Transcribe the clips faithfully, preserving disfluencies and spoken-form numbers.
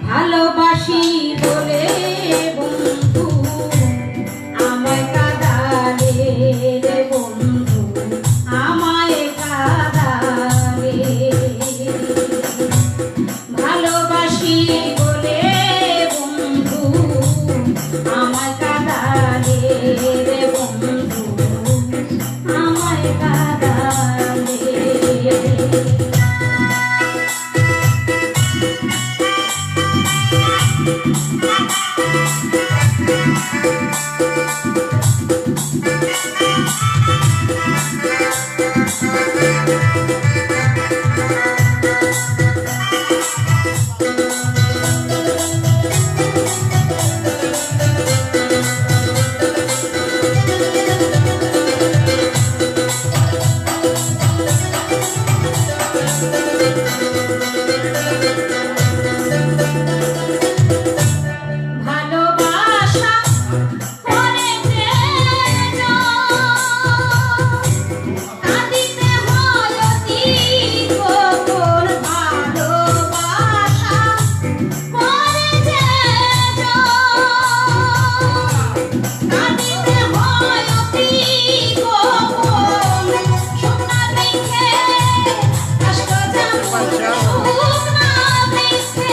ভালোবাসি বলে বন্ধু আমায় কাঁদালে রে বন্ধু, আমায় কাঁদালে। ভালোবাসি বলে বন্ধু আমায় কাঁদালে রে বন্ধু, আমায় কাঁদালে। ভালোবাসা করে যে জন, কাঁদিতে হয় অতি কখন। ভালোবাসা করে যে জন, কাঁদিতে হয় অতি কখন। সুখ না দেখে কষ্ট যেমন, সুখ না দেখে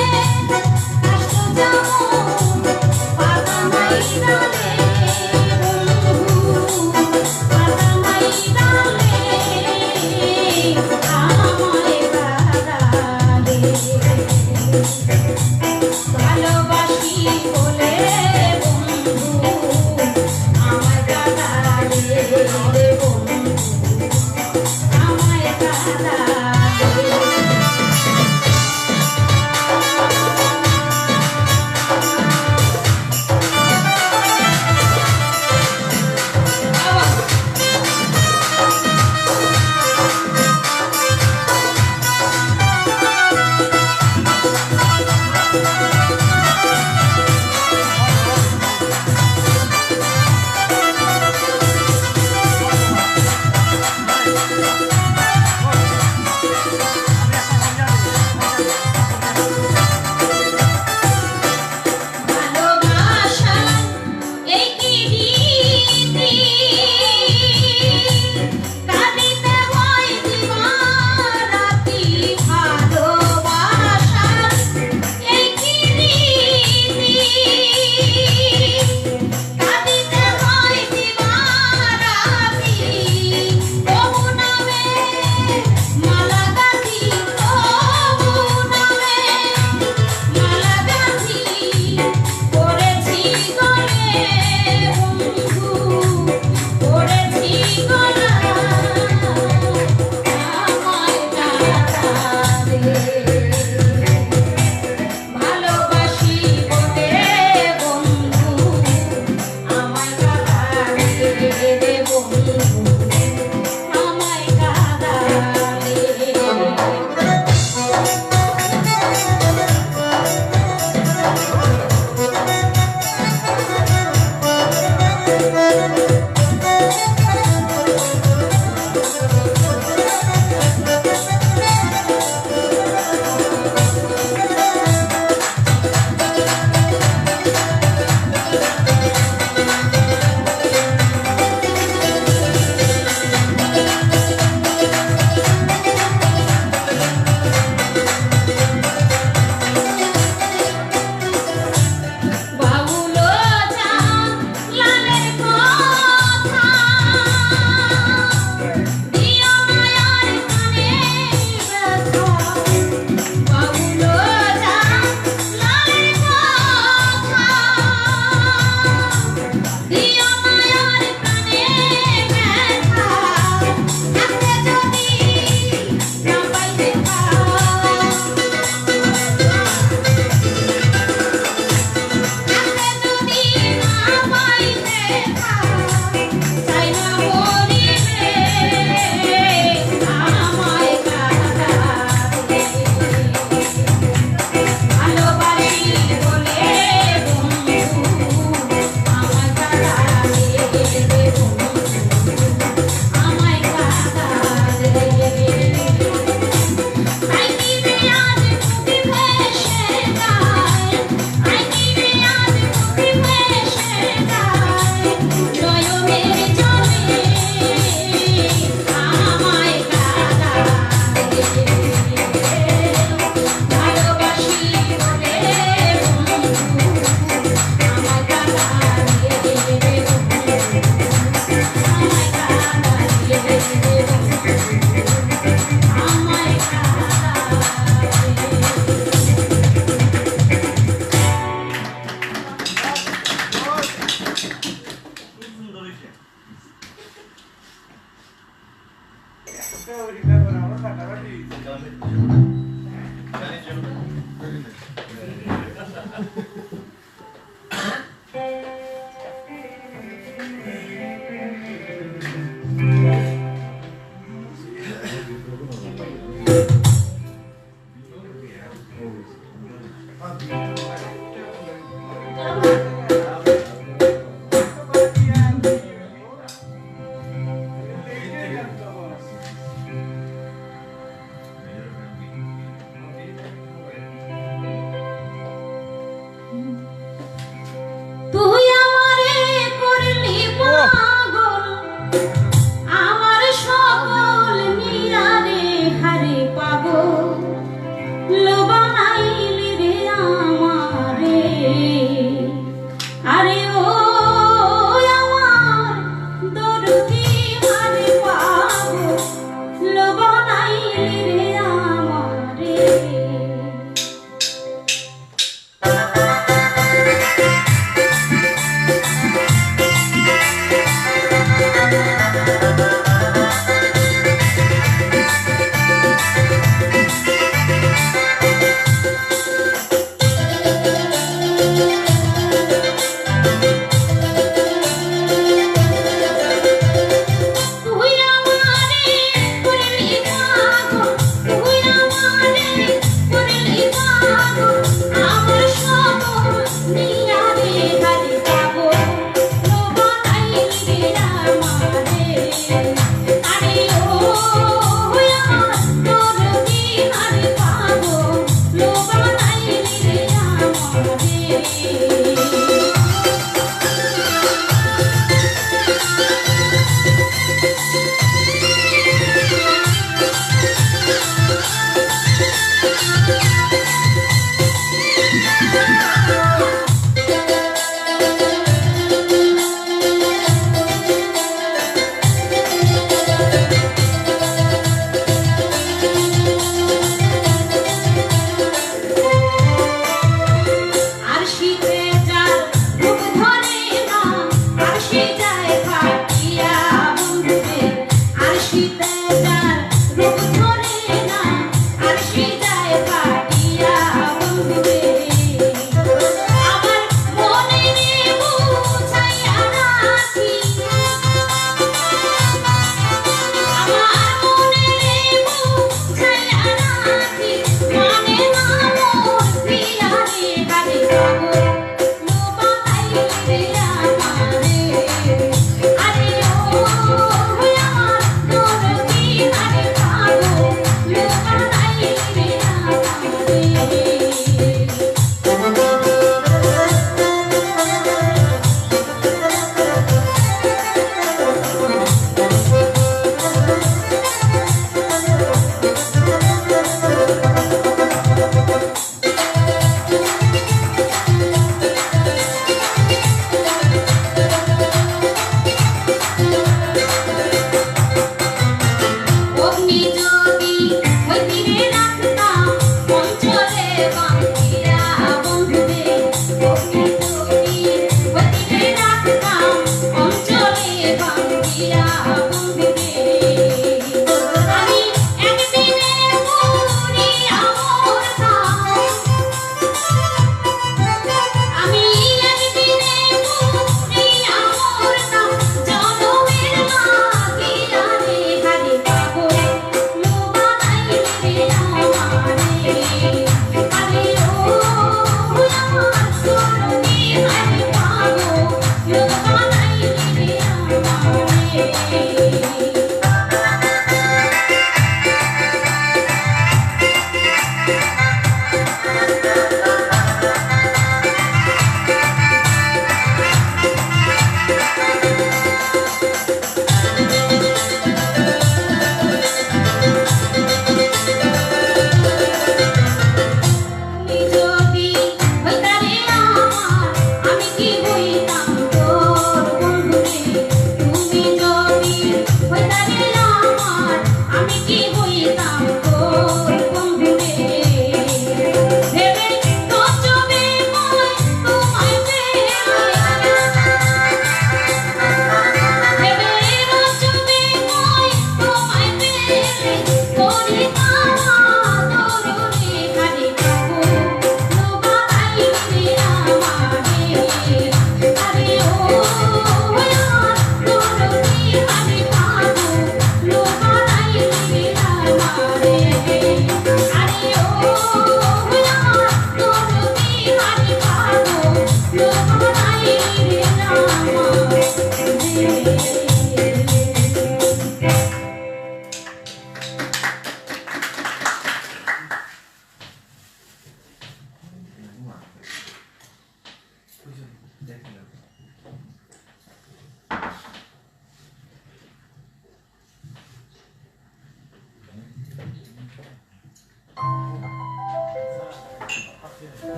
লো বানাইলি রে আমারে, আরে ও আমার দরদি, আরে পাগল, লো বানাইলি রে আমারে।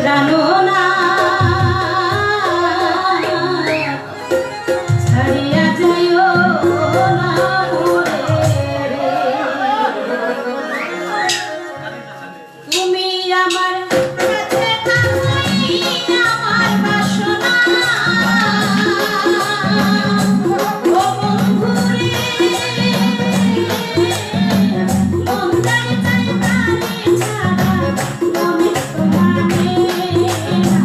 জানো না, ছাড়িয়া যাইও না মোরে। তুমি আমার কাছে থাকোই আমার বাসনা। ও বন্ধু রে, মন চাই চাই তারে ছাড়া, মনে তো মানে না।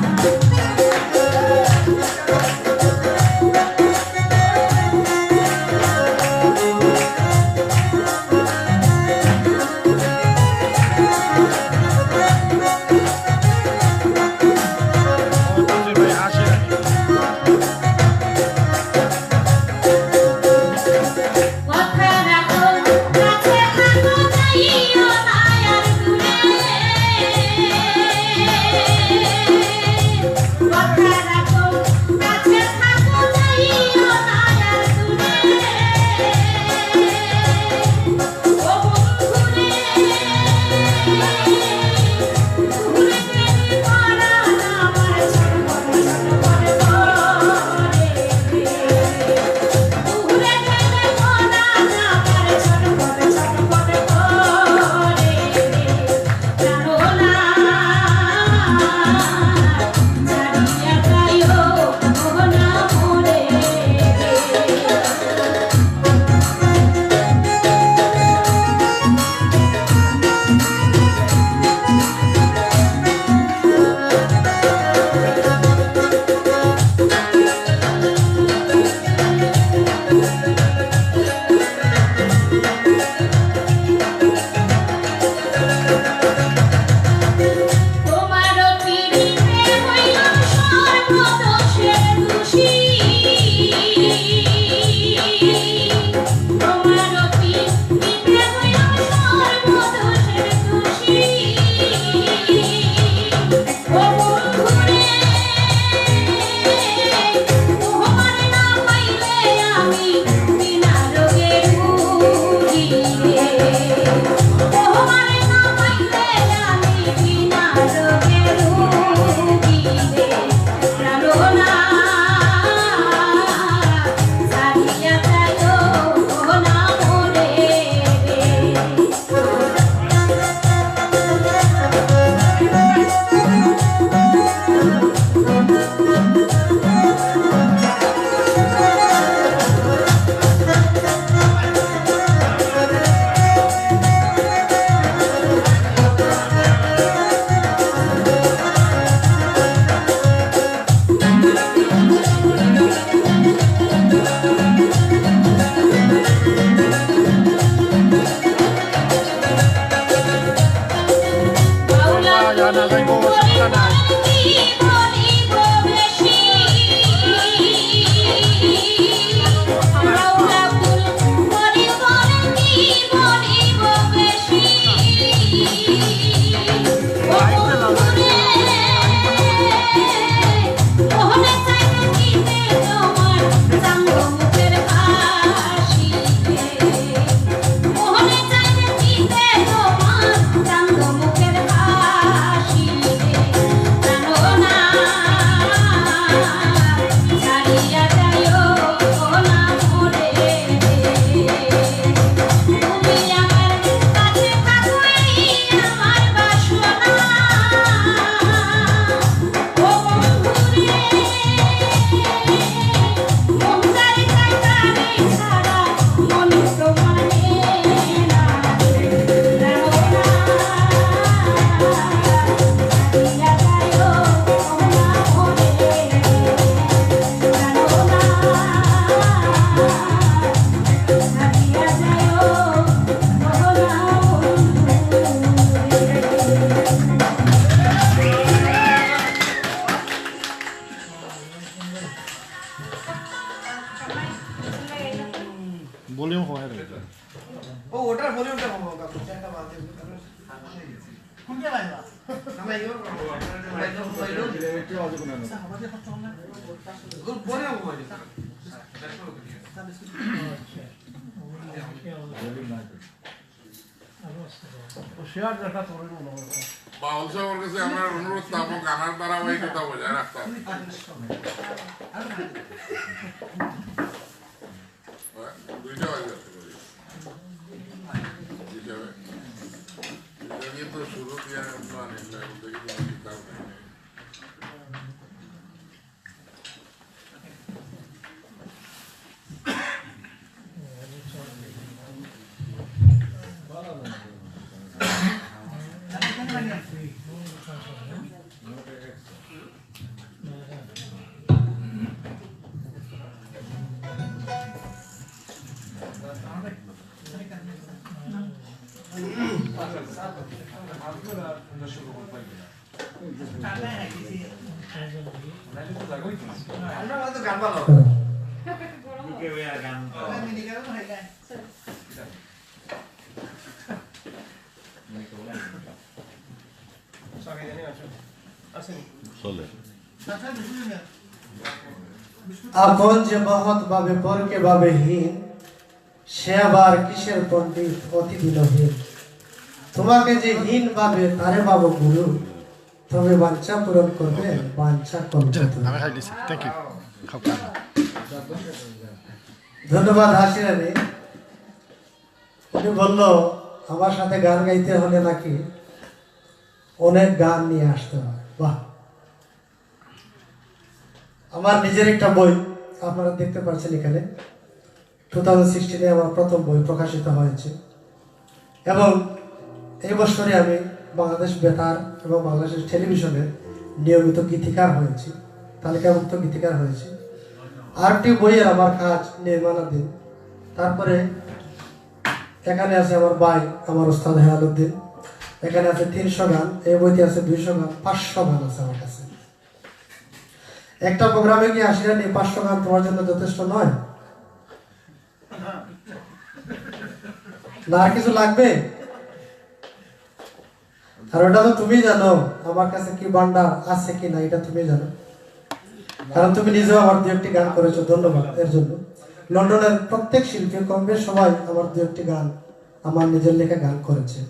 ভলিউম কমাই রাখো। ও, ওটার ভলিউমটা কমাও, কাকু, চারটা বাজে। কোনটা লাগবে? না, না, এগুলো কমাও। একটু আওয়াজ কমাও। আচ্ছা, আমাদের কত হবে? ওগুলো ভলিউম কমাই দিও। ভলিউম নাই তো। ও শেয়ার যেটা করে নেবো। বাউল সাহেবের কাছে আমার অনুরোধ থাকবো, গানের ধারাবাহিকতা বজায় রাখতে হবে। দুইটা বাজে আসতে পারি। দুইটা বাজে। এটা দিয়ে তো শুরু দিয়ে আমরা নিলাম, দেখি তো কিতাব নাই। চলে। আপন যে মহৎ ভাবে পরকে ভাবে হীন, সে আবার কিসের পণ্ডিত অতি দিনহীন। তোমাকে যে হীন ভাবে তারে ভাবো গুরু, তবে বাঞ্ছা পূরণ করবে বাঞ্ছা কল্পতরু। আমি খাই দিছি। Thank you। খাও, খাও। ধন্যবাদ হাসির আলী। উনি বলল, আমার সাথে গান গাইতে হলে নাকি অনেক গান নিয়ে আসতে হয়। বাহ, আমার নিজের একটা বই আপনারা দেখতে পাচ্ছেন এখানে, টু থাউজেন্ড সিক্সটিনে আমার প্রথম বই প্রকাশিত হয়েছে এবং এই বছরে আমি বাংলাদেশ বেতার এবং বাংলাদেশের টেলিভিশনের নিয়মিত গীতিকার হয়েছি, তালিকাভুক্ত গীতিকার হয়েছি। আরেকটি বইয়ে আমার কাজ নির্মাণাধীন। তারপরে এখানে আছে আমার ভাই, আমার উস্তাদ হেলালুদ্দিন। এখানে আছে তিনশো গান, এই বইতে আছে দুইশো গান, পাঁচশো গান আছে আমার কাছে। একটা প্রোগ্রামে কি আশিটা নিয়ে পাঁচশো গান তোমার জন্য যথেষ্ট নয়? না, আর কিছু লাগবে? আর ওটা তো তুমি জানো আমার কাছে কি ভান্ডার আছে কি না, এটা তুমি জানো, কারণ তুমি নিজেও আমার দু একটি গান করেছো। ধন্যবাদ এর জন্য। লন্ডনের প্রত্যেক শিল্পী কম বেশ সবাই আমার দু একটি গান, আমার নিজের লেখা গান করেছে।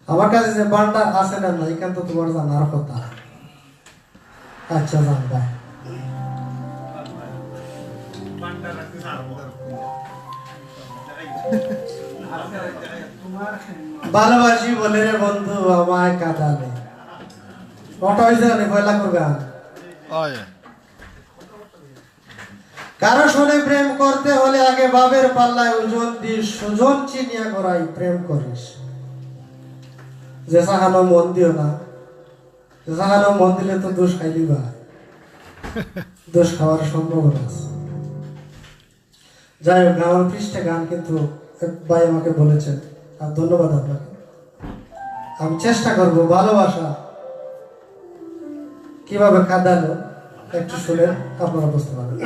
আমার কাছে যে ভান্ডার আছে না, না, এখান তো তোমার জানার কথা। আচ্ছা, জান ভাই। ভালোবাসি বলে রে বন্ধু আমায় কাঁদালে। ওটা হইছে না, পয়লা কোন গান? কারো সনে প্রেম করতে হলে আগে ভাবের পাল্লায় ওজন দিস, সুজন চিনিয়া করাই প্রেম করিস। যে সাহানো মন দিও না, যে সাহানো মন দিলে তো দোষ খাইলি বা দোষ খাওয়ার সম্ভাবনা আছে। যাই হোক, আমার পৃষ্ঠে গান কিন্তু এক ভাই আমাকে বলেছেন, আর ধন্যবাদ আপনাকে। আমি চেষ্টা করব ভালোবাসা কিভাবে কাঁদানো একটু শুনে আপনারা বুঝতে পারবেন।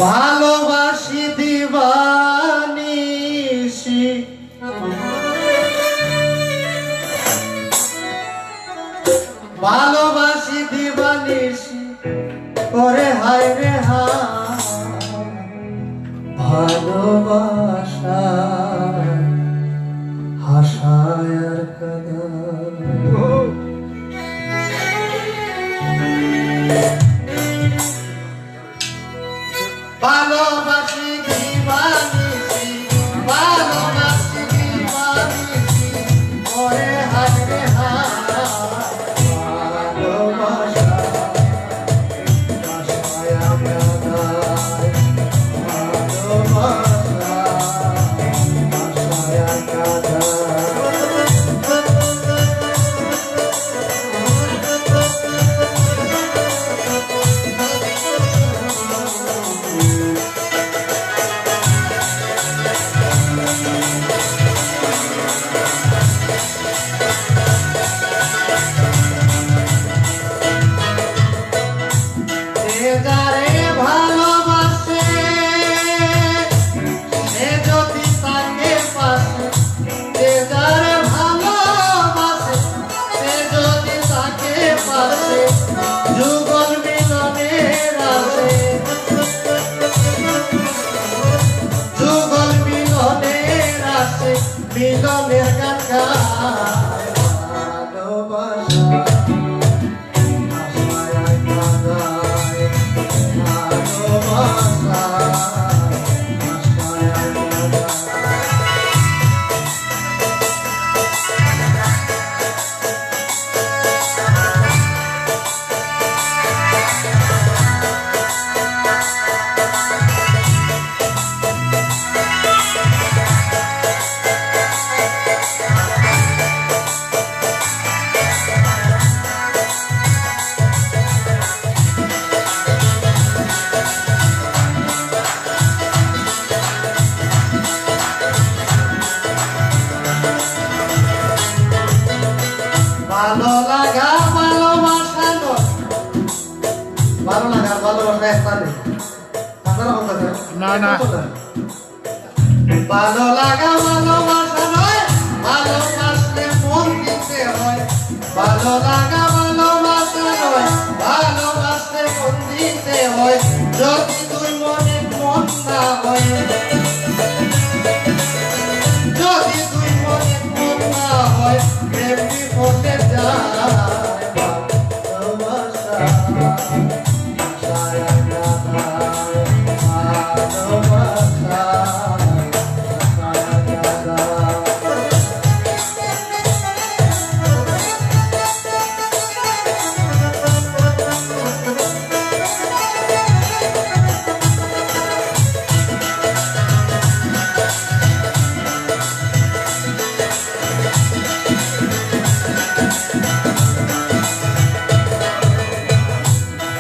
ভালোবাসি দিবানিশি, ভালোবাসি দিবানিশি, করে হায় রে হায়, ভালোবাসা, হাসায় আর কাঁদায়। ভালোবাসি দিবানিশি, ভালোবাসি দিবানিশি, ওরে হায় রে হায়, ভালোবাসা, ভালোবাসা, ভালোবাসা। ভালো লাগা ভালোবাসা নয়। ভালো লাগা আর ভালোবাসা একটা নেই। আপনারা কথা বলেন। না, না। ভালো লাগা ভালোবাসা নয়, ভালোবাসলে মন দিতে হয়। ভালো লাগা ভালোবাসা নয়, ভালোবাসলে মন দিতে হয়। যদি দুই মনে মন না হয়, যদি দুই মনে মন না হয়, প্রেম বিফলে যায়। ভালোবাসা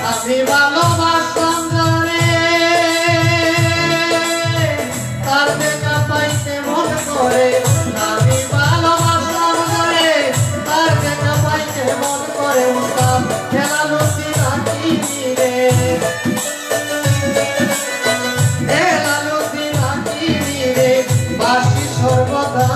আমি ভালোবাসলাম যারে, তার দেখা পাইতে মন করে। আমি ভালোবাসলাম যারে, তার দেখা পাইতে মন করে। উস্তাদ হেলালুদ্দিন আকিব রে, হেলালুদ্দিন আকিব রে, বাসি সর্বদা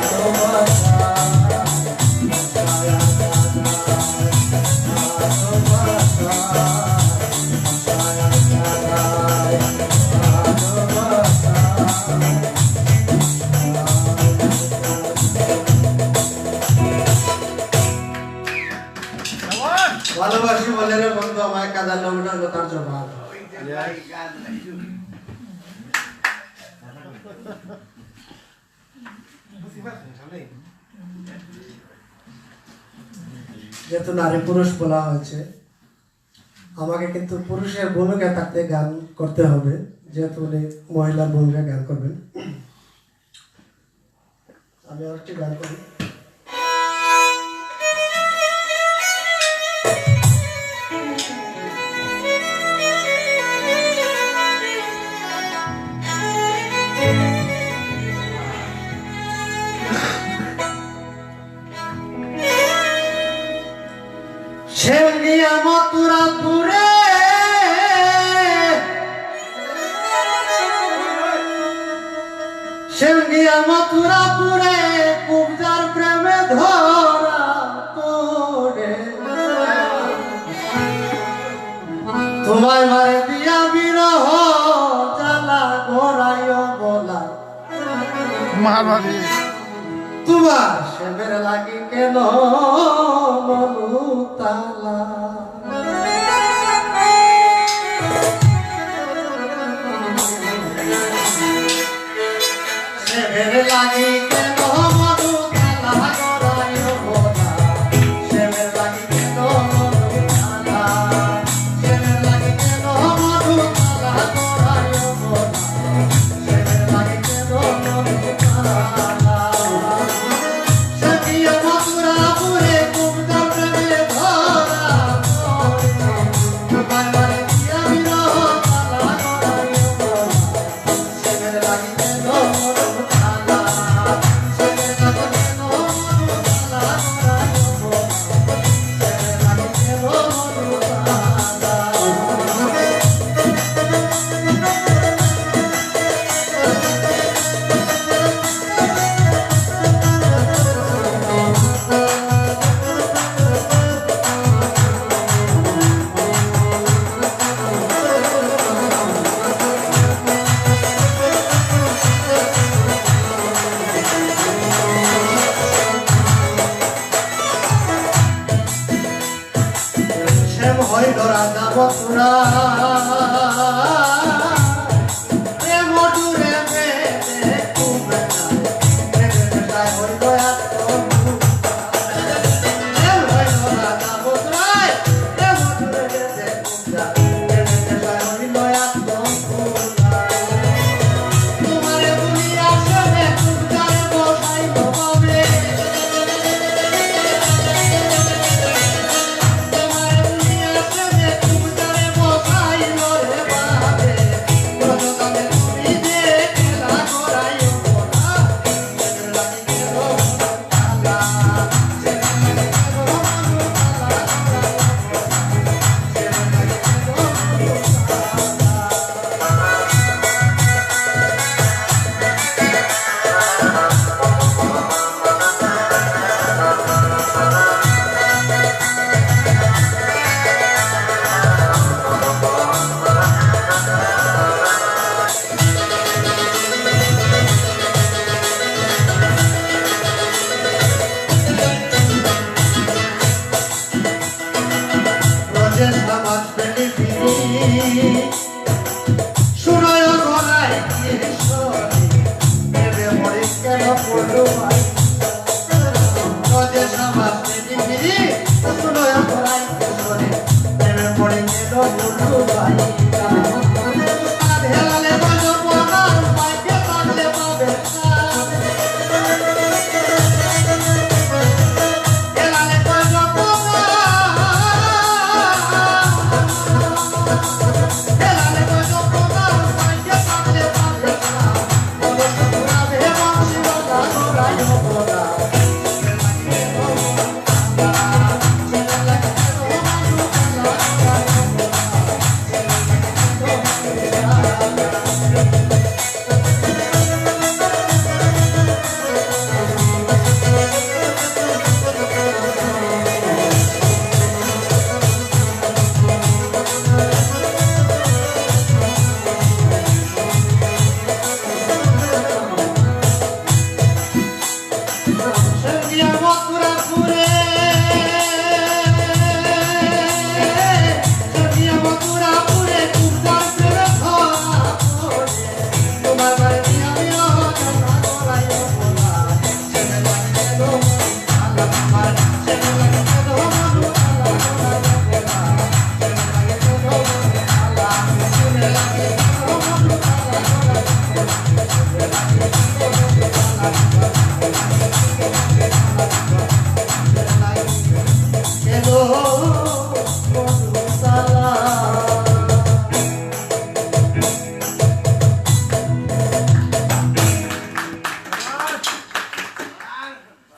ভালোবাসা। ভালোবাসি বলে রে বন্ধু আমায় কাঁদালো, ওটা হলো তার জবাব। যেহেতু নারী পুরুষ বলা হয়েছে, আমাকে কিন্তু পুরুষের ভূমিকায় থাকতে গান করতে হবে, যেহেতু উনি মহিলার ভূমিকায় গান করবেন। আমি আরেকটি গান করি। সেঙ্গিয়া মথুরাপুরে, সেঙ্গিয়া মথুরাপুরে, কুবজার প্রেমে ধরা পড়ে। তোমায় মারে দিয়া বিরহ জ্বালা গড়াইও বলা। মারবাড়ি। তোমার সেবের লাগি কেন মরু তালা? সেবের লাগি কেন মরু তালা গড়াইও বলা? সেবের লাগি কেন মরু তালা? সেবের লাগি কেন মরু তালা গড়াইও বলা?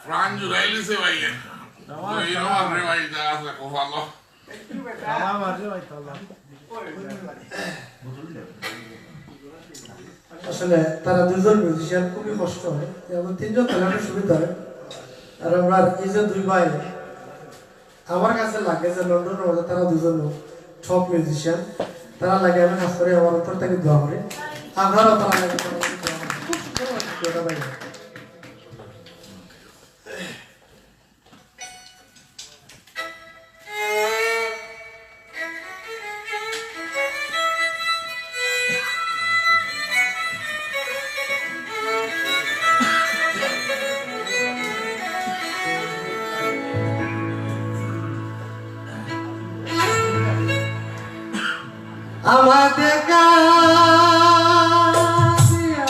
প্রাণ জুড়াই লিছে ভাই। ওই আমার রে ভাই, যা আছে কপালো। আমার মাঝে ভাই, তাহলে। আসলে তারা দুজন মিউজিশিয়ান, খুবই কষ্ট হয়। এখন তিনজন তাহলে একটা সুবিধা হয়। আর আমরা এই যে দুই ভাই, আমার কাছে লাগে যে লন্ডনের মধ্যে তারা দুজন টপ মিউজিশিয়ান, তারা লাগে আমি খাস করি আমার অন্তর থেকে দোয়া করি। আপনারাও তারা লাগে, তারা লাগে দোয়া করি। খুব সুন্দর হয় ভিডিওটা ভাই। আমায় দেখা দিয়া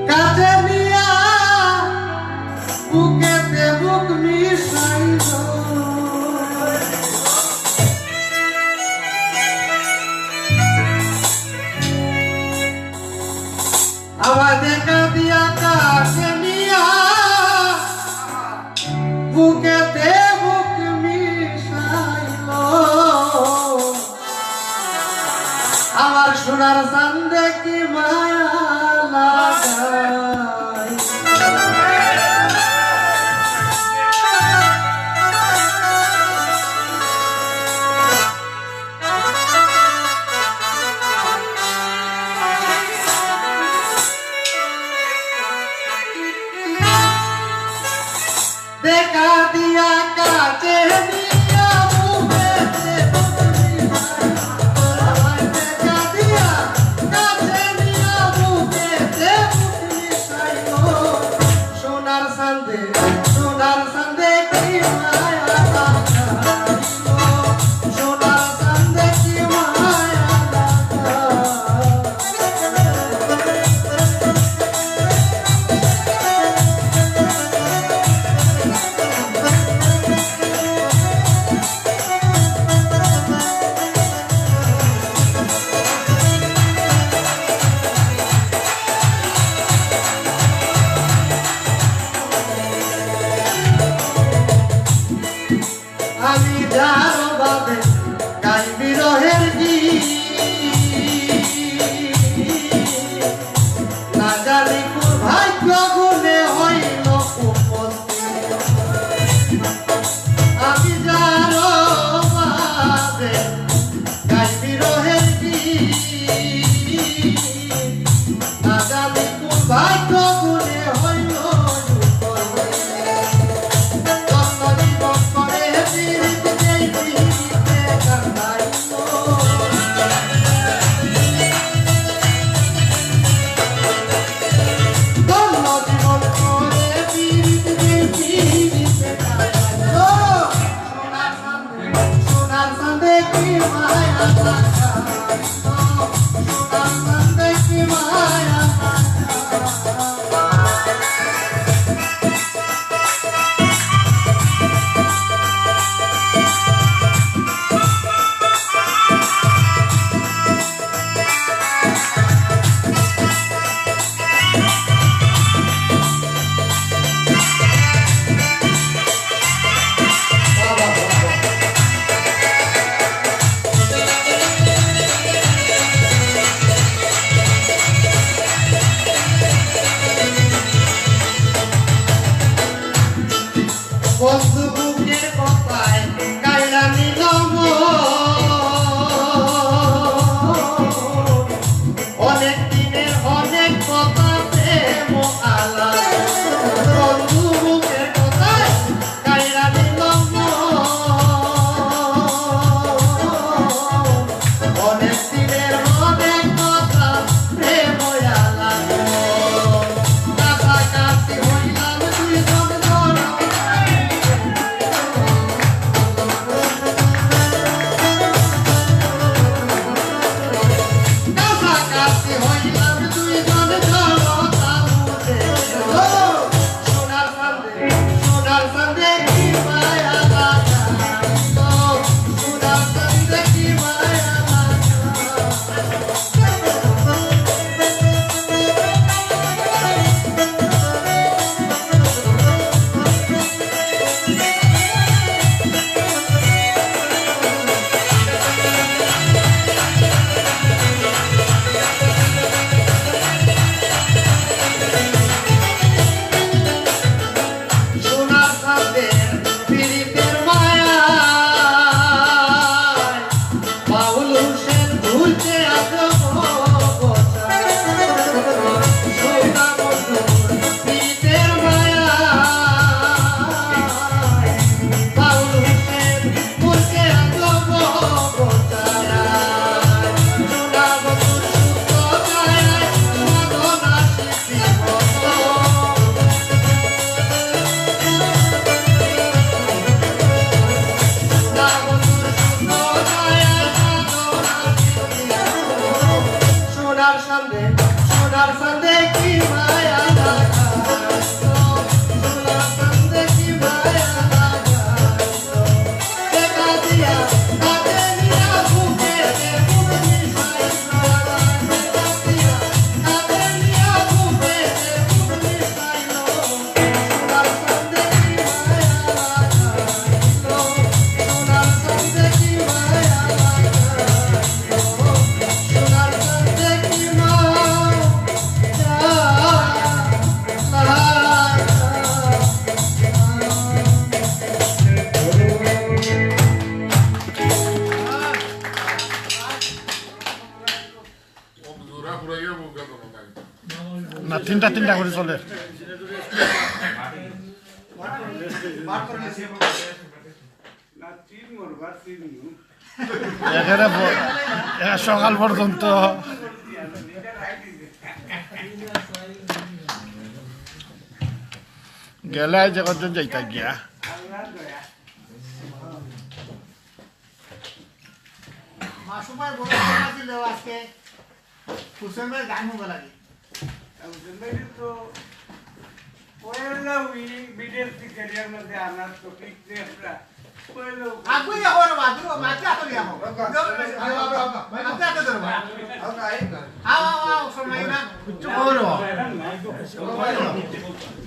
কাছে নিয়া বুকেতে বুক মিশাইল। আমায় দেখা দিয়া কাছে নিয়া বুকেতে বুক মিশাইল। আমার সোনার চান্দে কি মায়া লাগাই। দেখা দিয়া কাছে নিয়া না, তিনটা তিনটা করি চলের। একেরে ব-, এ, সকাল পর্যন্ত গেলে আইজ কতজন যাইতা গিয়া। মাসুম ভাই বড় কথা ছিল আজকে। হুসেন ভাই গান শুনবা লাগে। হুসেন ভাই তো পয়লা ওই মিডল ক্যারিয়ার মধ্যে আনার তো ঠিক নেই আমরা। পয়লা ওই আগুই এখন বাদুর মাঝে এখন এখন। মাঝে এখন ধরবা। আও, আও, আও, শোনাই না। কিচ্ছু খবর হবা।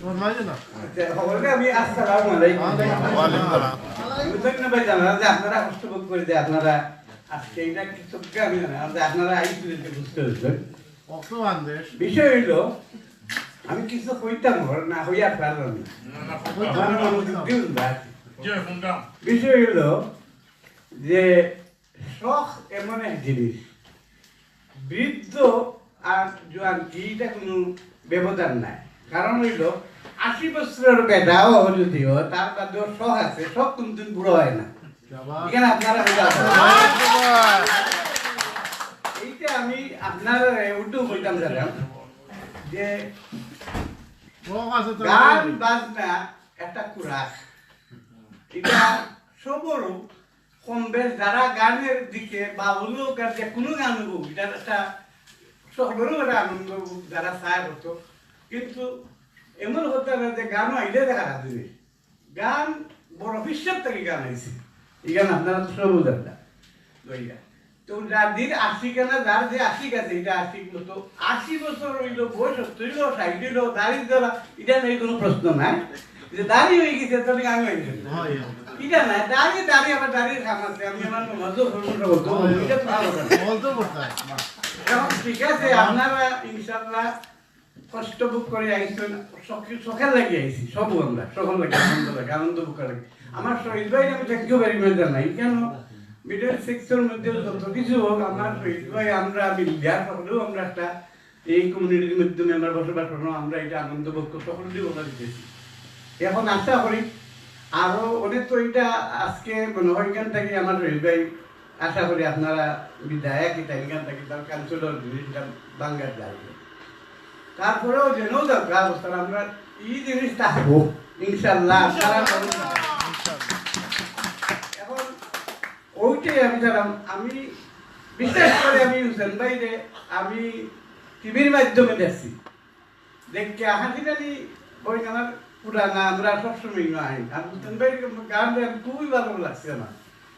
শোনাই না। আচ্ছা, সকলকে আমি আসসালামু আলাইকুম। ওয়ালাইকুম সালাম। আমি ধন্যবাদ জানালাম যে আপনারা কষ্ট ভোগ করে যে আপনারা আজকে এটা কি চোখে আমি জানি না, যে আপনারা আইসিলেন যে বুঝতে হচ্ছে। অক্সফোর্ড দেশ। বিষয় হইল, আমি কিছু কইতাম ওর না হইয়া পারলাম না। না, না, আমার মনোযোগ দিন না। যে ফোনটা। বিষয় হইল যে শখ এমন এক জিনিস, বৃদ্ধ আর জোয়ান কি এটা কোনো ব্যবধান নাই। কারণ হইল, আশি বছরের বেটাও যদিও তার বাদেও শখ আছে, শখ কোনদিন বুড়ো হয় না। এখানে আপনারা বুঝা আছে। এইটা আমি আপনারা উল্টো বলতাম চাইলাম যে শখ আছে তো গান বাজনা একটা কুরাক, এটা সবরও কম বেশ যারা গানের দিকে বা অন্য গান যে কোনো গান হোক, এটার একটা সকলেরও একটা আনন্দ যারা চায় হতো। কিন্তু এমন হতে পারে যে গানও আইলে দেখা রাখবে। গান বড় ভবিষ্যৎ থেকে গান আইছে। এই গান আপনারা তো সব বুঝেন না। লইয়া। তো যার দিন আশিক না, যার যে আশিক আছে, এটা আশিক মতো। আশি বছর হইল বয়স, হইল ষাট হইল, দাড়ি ধরা, এটা নেই কোনো প্রশ্ন নাই। যে দাড়ি হয়ে গেছে, তাহলে আমি হয়ে গেছি। এটা না, দাড়ি, দাড়ি আবার দাড়ির কাম আছে। আমি আমার নমাজও করবো, সব করবো, এটা তো ভালো কথা। বলতে করতে হয়। এখন ঠিক আছে, আপনারা ইনশাল্লাহ কষ্ট ভোগ করে আইছেন, শখ-, শখের লাগি আইছি, সব আমরা, শখের লাগি, আনন্দ লাগে, আনন্দ ভোগ লাগে। আমার শহীদ ভাই আমি thank you very much জানাই। কেন, মিডল সিক্সের মধ্যে যত কিছু হোক, আমার শহীদ ভাই আমরা মিলিয়া সকলেও আমরা একটা এই কমিউনিটির মাধ্যমে আমরা বসবাস করলাম, আমরা এটা আনন্দ ভোগ করতে সকলেরই বলা দিতেছি। এখন আশা করি আরো অনেক তো এটা আজকে মনে হয় এখান থেকে আমার শহীদ ভাই, আশা করি আপনারা বিধায়ক এটা এখান থেকে তার কাউন্সিলর জিনিসটা বাঙ্গার যাবে। তারপরেও যেন দরকার অবস্থান আমরা এই জিনিস থাকবো, ইনশাল্লাহ। আপনারা বলুন। এখন ওইটাই আমি জানাম, আমি বিশেষ করে আমি হুসেন ভাইরে আমি টিভির মাধ্যমে দেখছি, দেখে হাসি টানি বই আমার পুরানা, আমরা সবসময় না আই। আর হুসেন ভাইর গান আমি খুবই ভালো লাগছে আমার,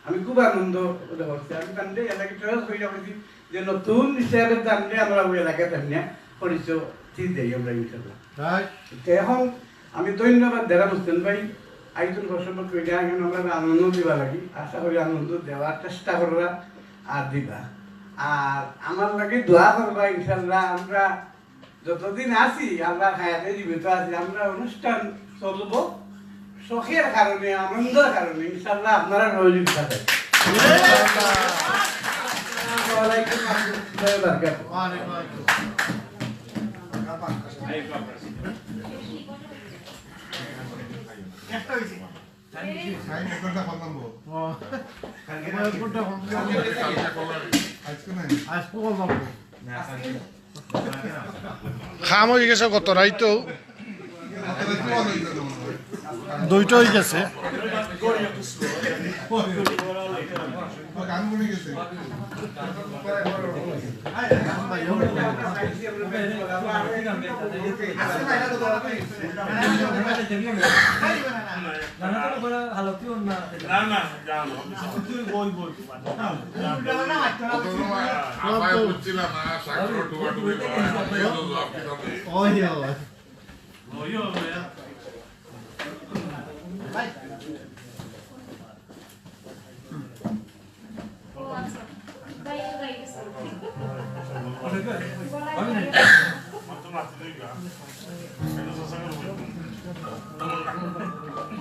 আমি খুব আনন্দ বোধ করছি। আমি তানরে এলাকায় চয়েস হইয়া বলছি যে নতুন হিসাবে তানরে আমরা ওই এলাকায় তানিয়া পরিচয় দিয়ে দেই আমরা ইনশাল্লাহ। তো এখন আমি ধন্যবাদ দেরাম হুসেন ভাই, আয়োজন বসন্ত কইরা এখন আমরা আনন্দ দিবা লাগি, আশা করি আনন্দ দেওয়ার চেষ্টা করবা আর দিবা। আর আমার লাগি দোয়া করবা ইনশাল্লাহ। আমরা যতদিন আছি, আমরা হায়াতে জীবিত আছি, আমরা অনুষ্ঠান চলবো শখের কারণে, আনন্দের কারণে, ইনশাল্লাহ আপনারা সহযোগিতা করবেন। আসসালামু আলাইকুম ওয়া রাহমাতুল্লাহি ওয়া বারাকাতুহু। খাম হয়ে গেছে গত রাইতো, দুইটা হয়ে গেছে। না, না, যাও না।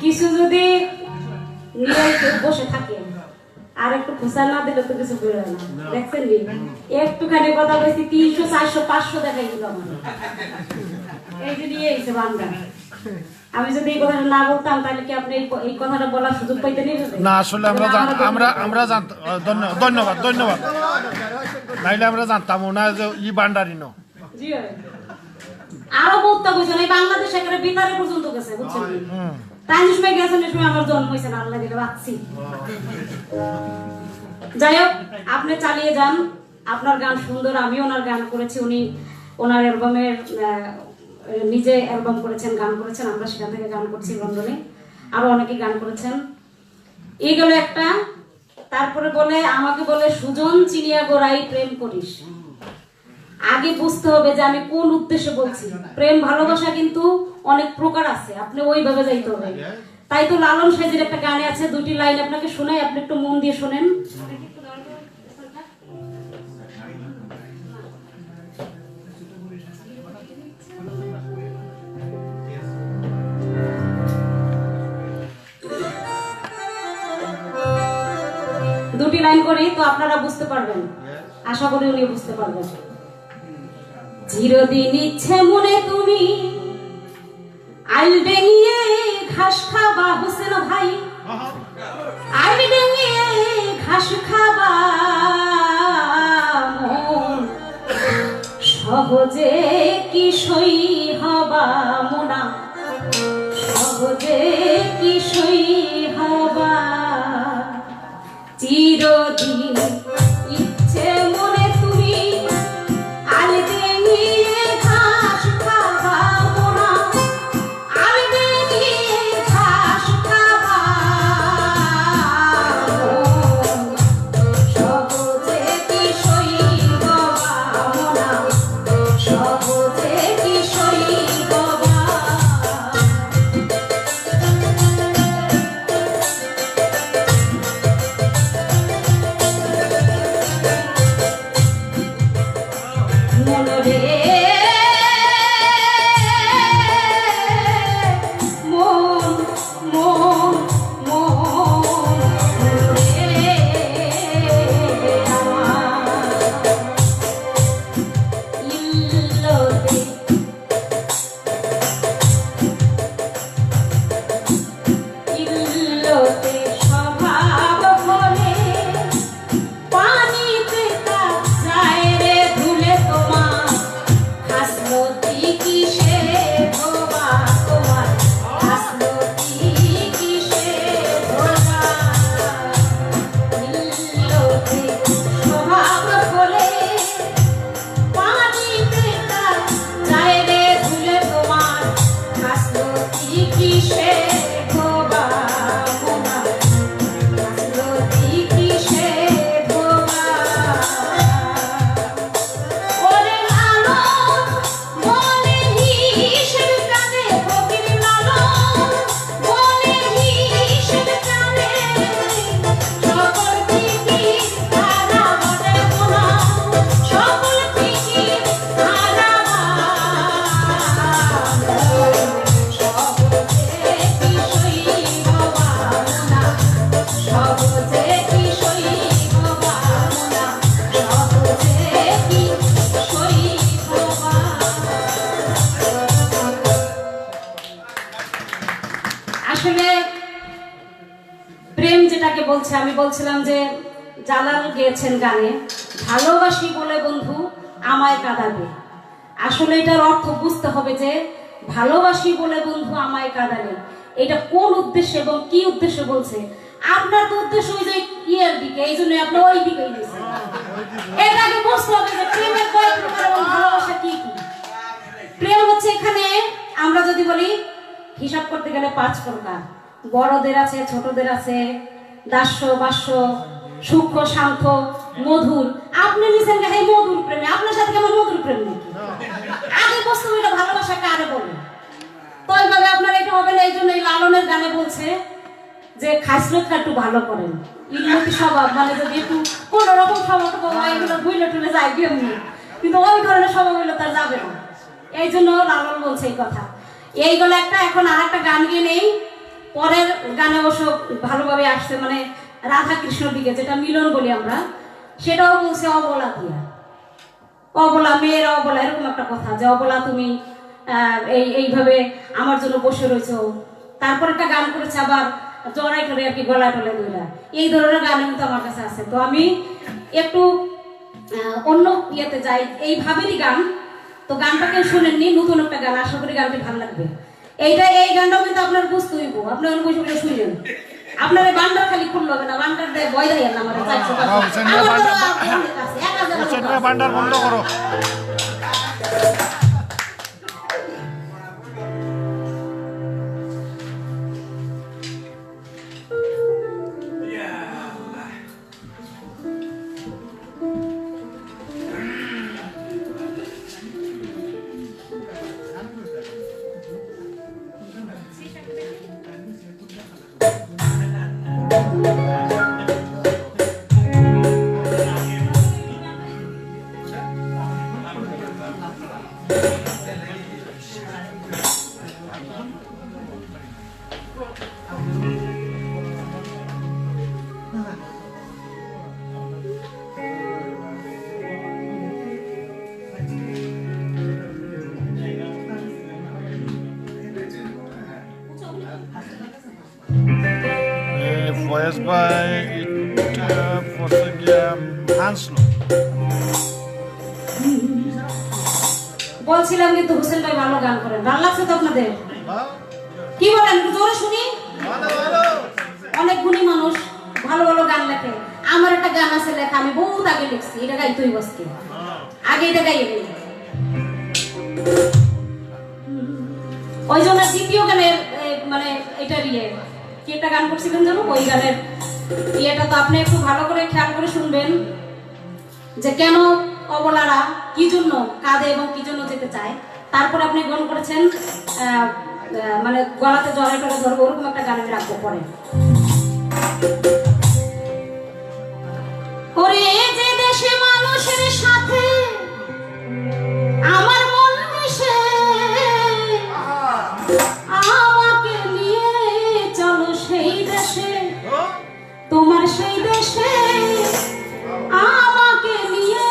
কিছু যদি নিয়ে কেউ বসে থাকে, আর একটু খুচা না দিলে তো কিছু বেরোয় না। দেখছেন নি? একটুখানি কথা কইছি, তিনশো, চারশো, পাঁচশো দেখাই দিল আমার। এই যে নিয়ে এসে বান্দা। আমি যদি এই কথাটা না বলতাম, তাহলে কি আপনি এই ক-, এই কথাটা বলার সুযোগ পাইতেন এইভাবে? না, আসলে আমরা তাহলে জান-, আমারও আমরা, আমরা জানতাম। আহ, ধন্য-, ধন্যবাদ, ধন্যবাদ। নাইলে আমরা জানতামও না যে ই ভান্ডারি ন। জি হয়। আরো বহুত তা বুঝছেন, এই বাংলাদেশ একেবারে বিতারে পর্যন্ত গেছে, বুঝছেন কি? হুম। তাই সময় গেছেন, এই সময় আমার জন্ম হয়েছে না, আল্লাহ দিলে বাঁচছি। যাই হোক, আপনি চালিয়ে যান, আপনার গান সুন্দর, আমি ওনার গান করেছি, উনি ওনার অ্যালবামের, আহ, নিজে অ্যালবাম করেছেন, গান করেছেন, আমরা সেখান থেকে গান করছি লন্ডনে, আরো অনেকে গান করেছেন। এই গেল একটা। তারপরে বলে, আমাকে বলে, "সুজন চিনিয়া গোড়াই প্রেম করিস।" আগে বুঝতে হবে যে আমি কোন উদ্দেশ্যে বলছি। প্রেম ভালোবাসা কিন্তু অনেক প্রকার আছে, আপনি ওইভাবে যাইতে হবে। তাই তো লালন সাইজির একটা গানে আছে, দুটি লাইন আপনাকে শোনাই, আপনি একটু মন দিয়ে শোনেন। দুটি লাইন করি তো আপনারা বুঝতে পারবেন, আশা করি উনি বুঝতে পারবেন। চিরদিন ইচ্ছে মনে তুমি আইল ডেঙিয়ে ঘাস খাবা হোসেন ভাই, আইল ডেঙিয়ে ঘাস খাবা মন, সহজে কি সই হবা মোনা, সহজে কি সই হবা। চিরদিন ইচ্ছে মনে তুমি আল ডেঙিয়ে ঘাস খাবা মোনা, আল ডেঙিয়ে ঘাস খাবা মন। সহজে কি সই হবা মোনা, সহজে কি সই হবা। মন রে, মন, মন, মন রে আমার। ইল্লতে ইল্লতে স্বভাব হলে পানিতে তা যায় রে ধুলে তোমার। খাসলতি কিসে ধোবা তোমার? খাসলতি কিসে ধোবা? ইল্লতে স্বভাব হলে পানিতে তা যায় রে ধুলে তোমার। খাসলতি কিসে ধোবা মোনা? খাসলতি কিসে ধোবা? ওরে লালন, মনে হিসেব কানে ফকির লালন, মনে হিসেব কানে। সকল ফিকির হারা বটে মোনা, সকল ফিকির হারা। সহজে কি সই হবা মোনা, সহজে কি সই হবা মোনা, সহজে কি সই হবা। আসলে প্রেম যেটাকে বলছে, আমি বলছিলাম যে জালাল গেয়েছেন গানে, "ভালোবাসি বলে বন্ধু আমায় কাঁদাবে।" আসলে এটার অর্থ বুঝতে হবে যে ভালোবাসি বলে বন্ধু আমায় কাঁদাবে, এটা কোন উদ্দেশ্যে এবং কি উদ্দেশ্যে বলছে? আপনার তো উদ্দেশ্য ওই যে ইয়ের দিকে, এই জন্য আপনি ওই দিকেই গেছেন। এটাকে বুঝতে হবে যে প্রেমের কয় প্রকার এবং ভালোবাসা কি কি। প্রেম হচ্ছে এখানে আমরা যদি বলি হিসাব করতে গেলে পাঁচ প্রকার। বড়দের আছে, ছোটদের আছে, দাস্য, বাস্য, সূক্ষ্ম, শান্ত, মধুর। আপনি নিছেন যে, "হে মধুর প্রেমে", আপনার সাথে কেমন মধুর প্রেম নাকি? আগে বুঝতে হবে এটা ভালোবাসা কারে বলে। তো এইভাবে আপনার এটা হবে না, এই জন্য এই লালনের গানে বলছে যে খাসলতটা একটু ভালো করেন, ইলমতি স্বভাব, মানে যদি একটু কোনো রকম স্বভাব টভাব হয়, এগুলো ভুলে টুলে যায় গিয়ে এমনি, কিন্তু ওই ধরনের স্বভাব হইলে তার যাবে না। এই জন্য লালন বলছে এই কথা। এই গেল একটা, এখন আর একটা গান গিয়ে নেই, পরের গানে অবশ্য ভালোভাবে আসছে, মানে রাধা কৃষ্ণ দিকে, যেটা মিলন বলি আমরা, সেটাও বলছে অবলা দিয়া। অবলা, মেয়েরা অবলা, এরকম একটা কথা, যে অবলা তুমি, আহ, এই, এইভাবে আমার জন্য বসে রয়েছো। তারপর একটা গান করেছে আবার জড়াই টড়াই আর কি, গলা টলে ধইরা। এই ধরনের গান কিন্তু আমার কাছে আছে। তো আমি একটু, আহ, অন্য ইয়েতে যাই, এইভাবেরই গান। তো গানটা কেউ শুনেননি, নতুন একটা গান, আশা করি গানটি ভালো লাগবে। এইটা, এই গানটাও কিন্তু আপনার বুঝতে হইব, আপনার বসে বসে শুনলেন। আপনার এই বান্ডার খালি খুললো না, বান্ডার দেয় ভয় দেয় না, আমার চারশো টাকা। বাবা, হোসেন মিয়া আমার বান্ডার, তো আর বন্ধ আছে, এক হাজার লোক হোসেন মিয়া আছে। বান্ডার বন্ধ করো। এই ফয়েজ ভাই, এটা পড়তে গিয়া হাসলো। বলছিলাম কিন্তু হোসেন ভাই ভালো গান করেন, ভালো লাগছে তো আপনাদের? কি বলেন, একটু জোরে শুনি। অনেক গুণী মানুষ, ভালো ভালো গান লেখে। আমার একটা গান আছে লেখা, আমি বহুত আগে লিখছি, এটা গাইতে হইব আজকে। আগে এটা গাইয়ে নিই। ওই জন্য দ্বিতীয় গানের, এ, মানে, এটার ইয়ে, কি একটা গান করছিলেন জানো, ওই গানের ইয়েটা তো আপনি একটু ভালো করে খেয়াল করে শুনবেন, যে কেন অবলারা কি জন্য কাঁদে এবং কি জন্য যেতে চায়। তারপর আপনি গান করেছেন, আহ, আহ, মানে, গলাতে জড়াই টড়াই ধরবো, ওরকম একটা গান আমি রাখবো পরে। ওরে, যে দেশে মানুষের সাথে আমার মন মিশে, আমাকে নিয়ে চলো সেই দেশে। তোমার সেই দেশে আমাকে নিয়ে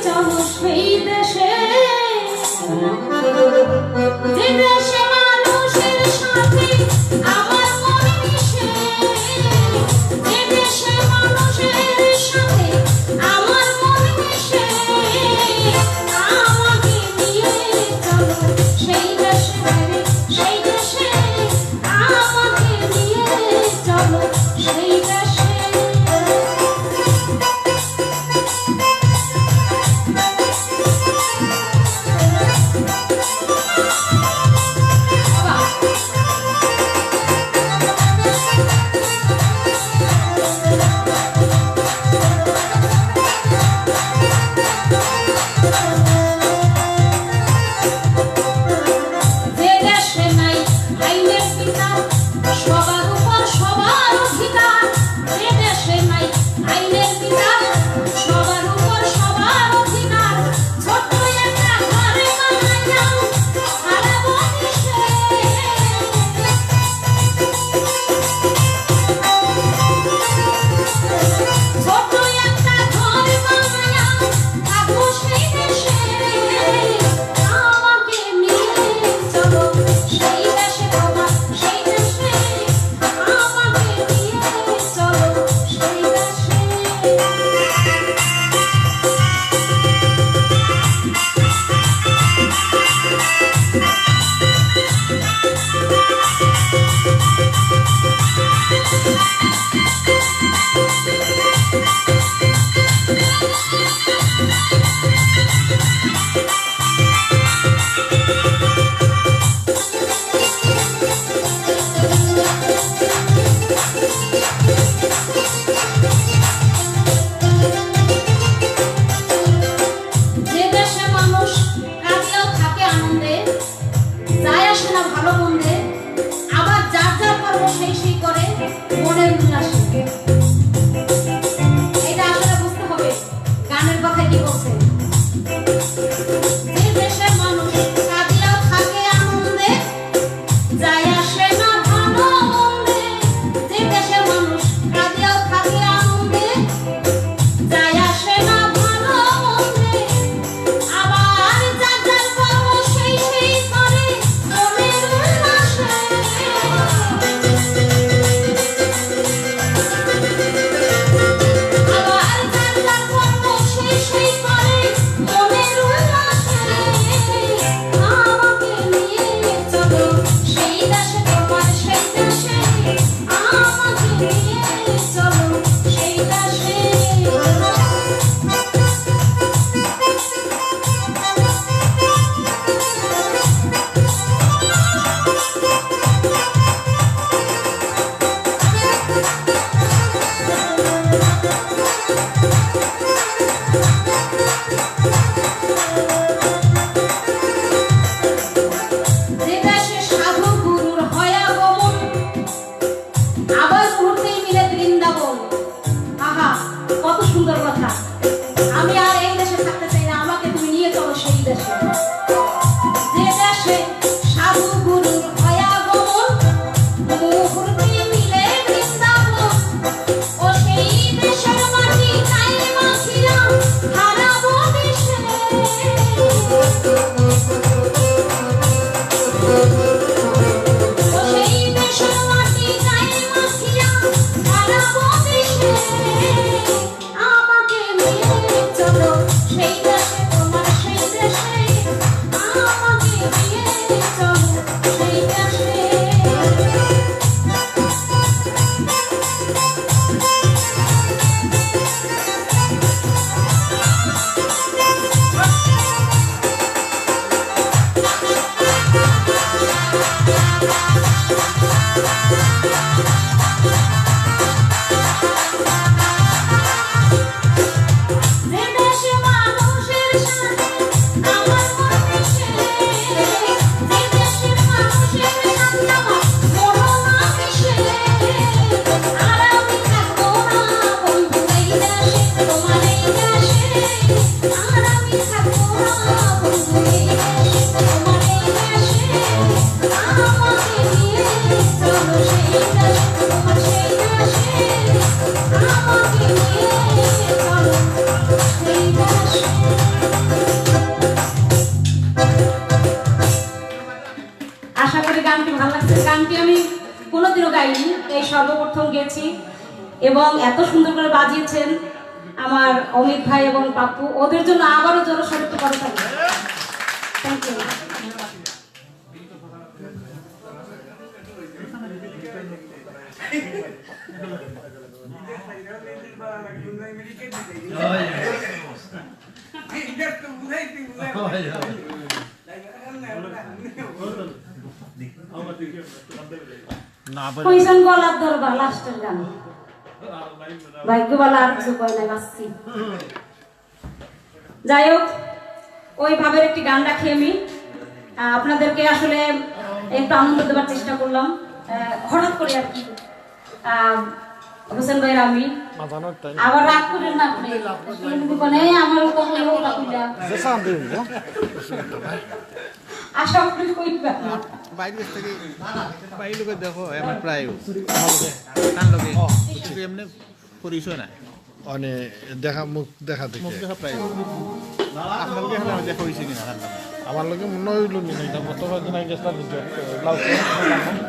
চলো সেই দেশে, যে দেশে মানুষের সাথে আমার মন মিশে, যে দেশে মানুষের সাথে আমার মন মিশে, আমাকে নিয়ে চলো সেই দেশে, সেই দেশে। আমাকে নিয়ে চলো সেই দেশে। যে দেশে নাই আইনের বিচার, সবার উপর সবার অধিকার। যে দেশে নাই আইনের বিচার, সবার উপর সবার অধিকার। ছোট্ট একটা ঘরে বানাইলাম সারা বাতাসে। ছোট্ট একটা ঘরে বানাইলাম থাকবো সেই দেশে। আমাকে নিয়ে চলো সেই দেশে বাবা, সেই দেশে। আমাকে নিয়ে চলো সেই দেশে। যে দেশে মানুষ কাঁদিয়াও থাকে আনন্দে, যায় আসে না ভালো মন্দে, আবার যার যার কর্ম সেই সেই করে মনের উল্লাসে। এটা আসলে বুঝতে হবে গানের কথা কি বলছে। যে দেশের মানুষ কাঁদিয়াও থাকে আনন্দে, যায় আসে না ভালো মন্দে। যে দেশের মানুষ কাঁদিয়াও থাকে আশা করি গানটি ভালো লাগছে। গানটি আমি কোনোদিনও গাইনি, এই সর্বপ্রথম গেয়েছি এবং এত সুন্দর করে বাজিয়েছেন আমার অমিত ভাই এবং পাপ্পু। ওদের জন্য আবারও জোরে সরে একটু করে থাকি। Thank you. না, বলে কইছেন গলার দরবার লাস্টের গান। ভাগ্য ভালো, আর কিছু কয় নাই, বাঁচছি। যাই হোক, ওই ভাবের একটি গান রাখি আমি। আহ, আপনাদেরকে আসলে একটু আনন্দ দেওয়ার চেষ্টা করলাম, আহ, হঠাৎ করে আর কি। আহ, হোসেন ভাইয়ের আমি। মাথা নড়তাই না। আবার রাগ করেন না আপনি। আপনি যদি বলেন, "এই আমার কথা বলে ওটা কইলা।" যে সামনে হইব। আশা করি কইবা না। বাইরে থেকে, বাইরে লোকে দেখো, আমার প্রায় তার লোকে। কিন্তু এমনি পরিচয় নাই। মানে দেখা, মুখ দেখা দেখে। মুখ দেখা প্রায়। আপনার লোকে এখানে দেখা হয়েছে কিনা? আমার লোকে মনে হইল নি, এটা কত কয়েকদিন আগে গেছিলাম, যে, লাউ।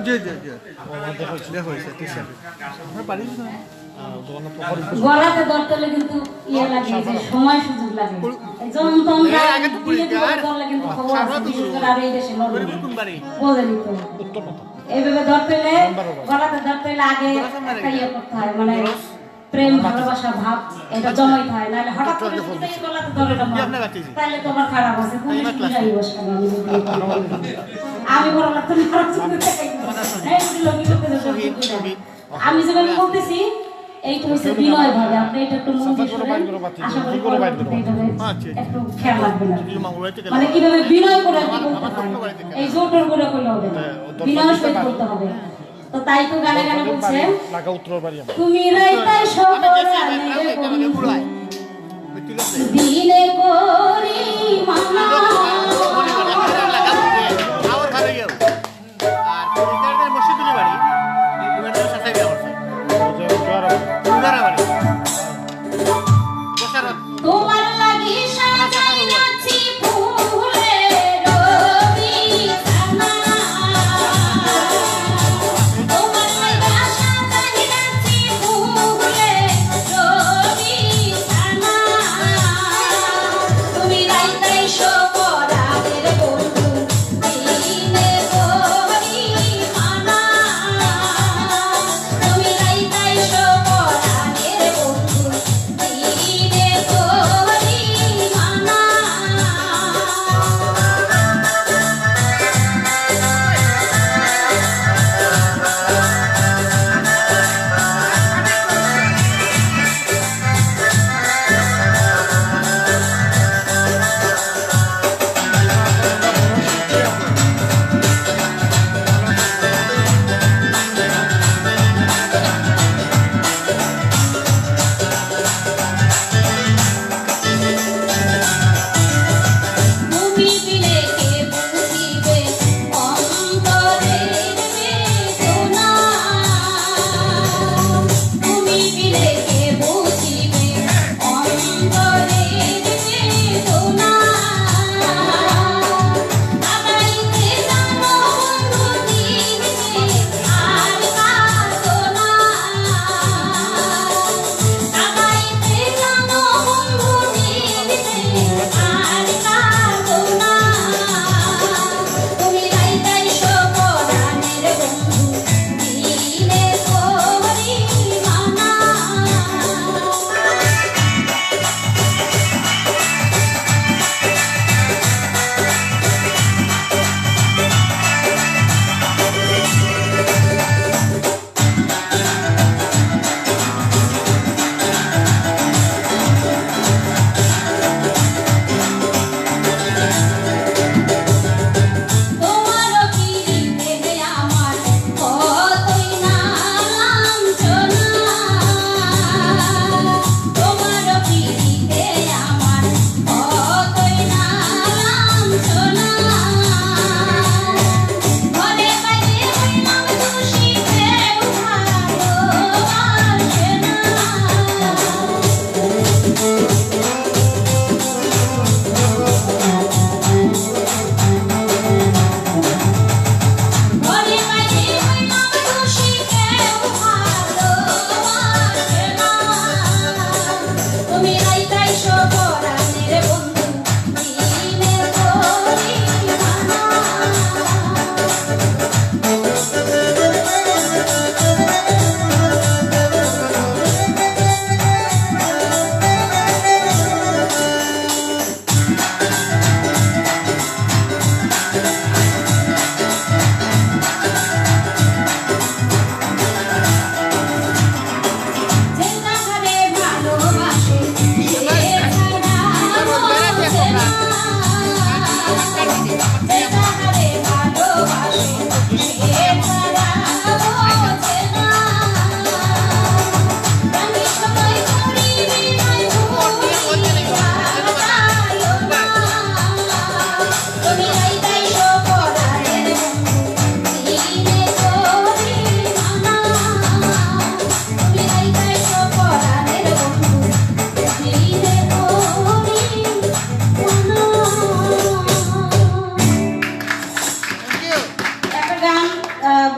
জি, জি, জি। ও, আমার দেখা হয়েছে। দেখা হয়েছে, ঠিক আছে। আপনার বাড়ি কোথায়? আহ, জগন্নাথ প্রভু। গলাতে ধরতে হলে কিন্তু ইয়ে লাগে, যে সময় সুযোগ লাগে। এই যেমন তো আমরা এই আগে তো দিনে পুরি দিনে আর ধরলে কিন্তু খবর আছে, সারা বিশেষ করে আর এই দেশে নরম। কোন বাড়ি? বোঝেনি তো। উত্তর মাথা। এইভাবে ধরতে হলে, গলাতে ধরতে হলে আগে একটা ইয়ে করতে হয়, মানে প্রেম, ভালোবাসা, ভাব, এটা জমাইতে হয়, নাহলে হঠাৎ করে যদি এই গলাতে ধরে না, তাহলে তোমার খারাপ আছে, পুলিশ বুঝাই বসে, আমি যদি এই কথা বলি। আমি বড় লাগতো না, খারাপ চোখে দেখাই না। এই যদি লোকে করতে যাচ্ছে, আমি যেভাবে বলতেছি, এইটা হচ্ছে বিনয় ভাবে, আপনি এটা একটু মন দিয়ে শুনেন, আশা করি ভালো লাগবে, এইভাবে একটু খেয়াল রাখবেন আর কি। মানে কিভাবে বিনয় করে আর কি বলতে হয়, এই জোর টোর করে করলে হবে না, বিনয় সহিত করতে হবে। তো তাই তো গানে গানে বলছে, লাগা উত্তর বাড়ি আমার। তুমি রাইতায় সব রানে রে বন্ধু, দিনে করি মানা। আর মসজিদুলি বাড়ি, এই ঘুমের জন্য সাথে বিয়া করছে। উজারা বাড়ি। বসারত। তোমার লাগি সাজাই রাখছি ফুলের বিছানা। তোমার লাগি সাজাই রাখছি ফুলের বিছানা। তুমি রাইতাই সব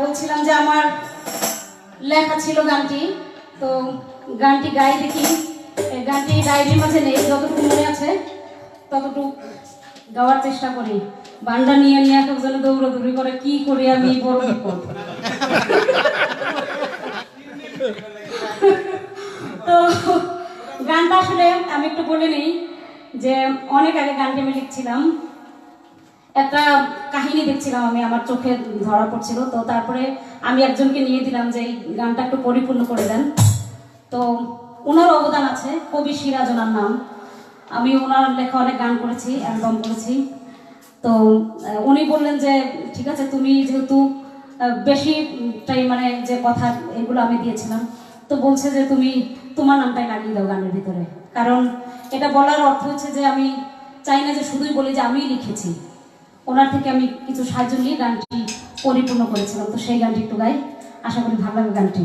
বলছিলাম যে আমার লেখা ছিল গানটি, তো গানটি গাই দেখি। এই গানটি ডায়েরির মাঝে নেই, যতটুকু মনে আছে ততটুকু গাওয়ার চেষ্টা করি। বান্ডা নিয়ে নিয়ে এক একজনে দৌড়াদৌড়ি করে, কি করি আমি, বড় বিপদ। তো গানটা আসলে আমি একটু বলে নিই যে অনেক আগে গানটি আমি লিখছিলাম। একটা কাহিনী দেখছিলাম আমি, আমার চোখে ধরা পড়ছিল। তো তারপরে আমি একজনকে নিয়ে দিলাম যে এই গানটা একটু পরিপূর্ণ করে দেন। তো ওনার অবদান আছে, কবি সিরাজ ওনার নাম। আমি ওনার লেখা অনেক গান করেছি, অ্যালবাম করেছি। তো আহ, উনি বললেন যে ঠিক আছে, তুমি যেহেতু আহ, বেশি টাইম মানে যে কথা এগুলো আমি দিয়েছিলাম, তো বলছে যে তুমি তোমার নামটাই লাগিয়ে দাও গানের ভিতরে। কারণ এটা বলার অর্থ হচ্ছে যে আমি চাই না যে শুধুই বলি যে আমিই লিখেছি। ওনার থেকে আমি কিছু সাহায্য নিয়ে গানটি পরিপূর্ণ করেছিলাম। তো সেই গানটি একটু গাই, আশা করি ভালো লাগবে গানটি।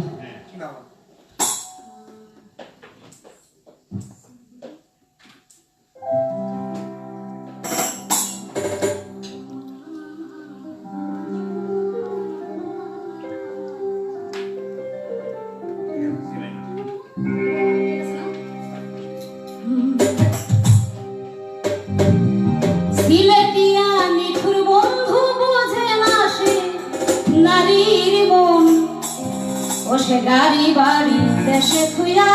সিলেটিয়া নিঠুর বন্ধু বোঝে না সে নারীর মন। ও সে গাড়ি বাড়ি দেশে থুইয়া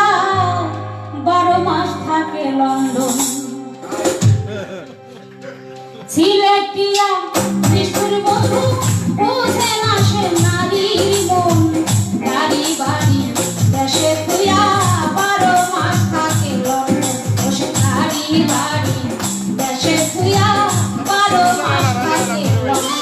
বারো মাস থাকে লন্ডন। সিলেটিয়া নিষ্ঠুর বন্ধু, বুঝে না সে নারীর মন। গাড়ি বাড়ি দেশে থুইয়া বারো মাস থাকে লন্ডন। ও সে গাড়ি বাড়ি দেশে থুইয়া বারো মাস থাকে লন্ডন।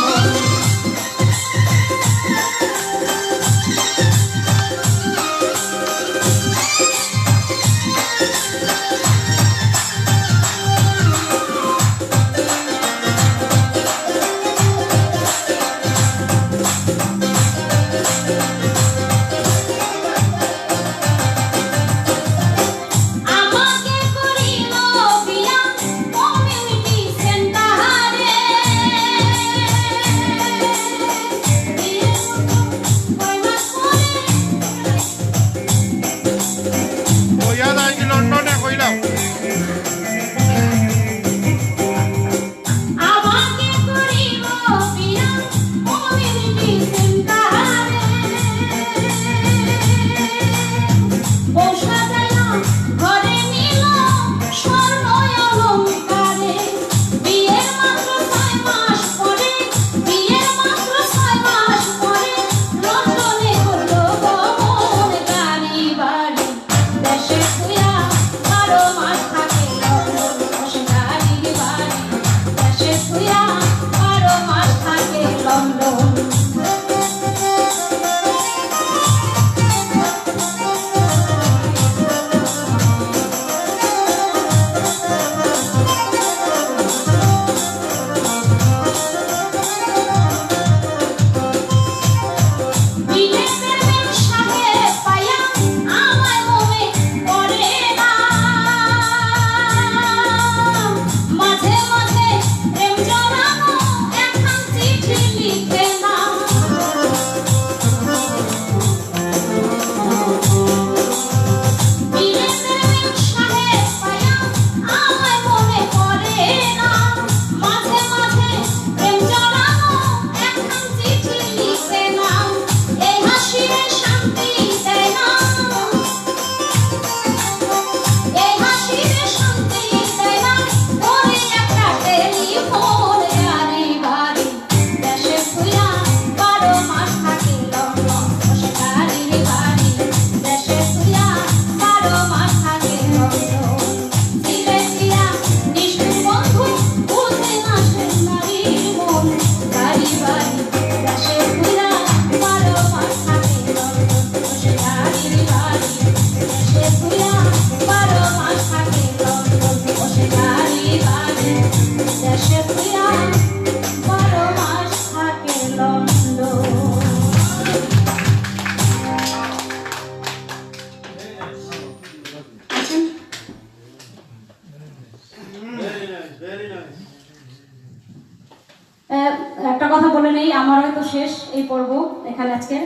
বলে নেই, আমার হয়তো শেষ এই পর্ব এখানে আজকে।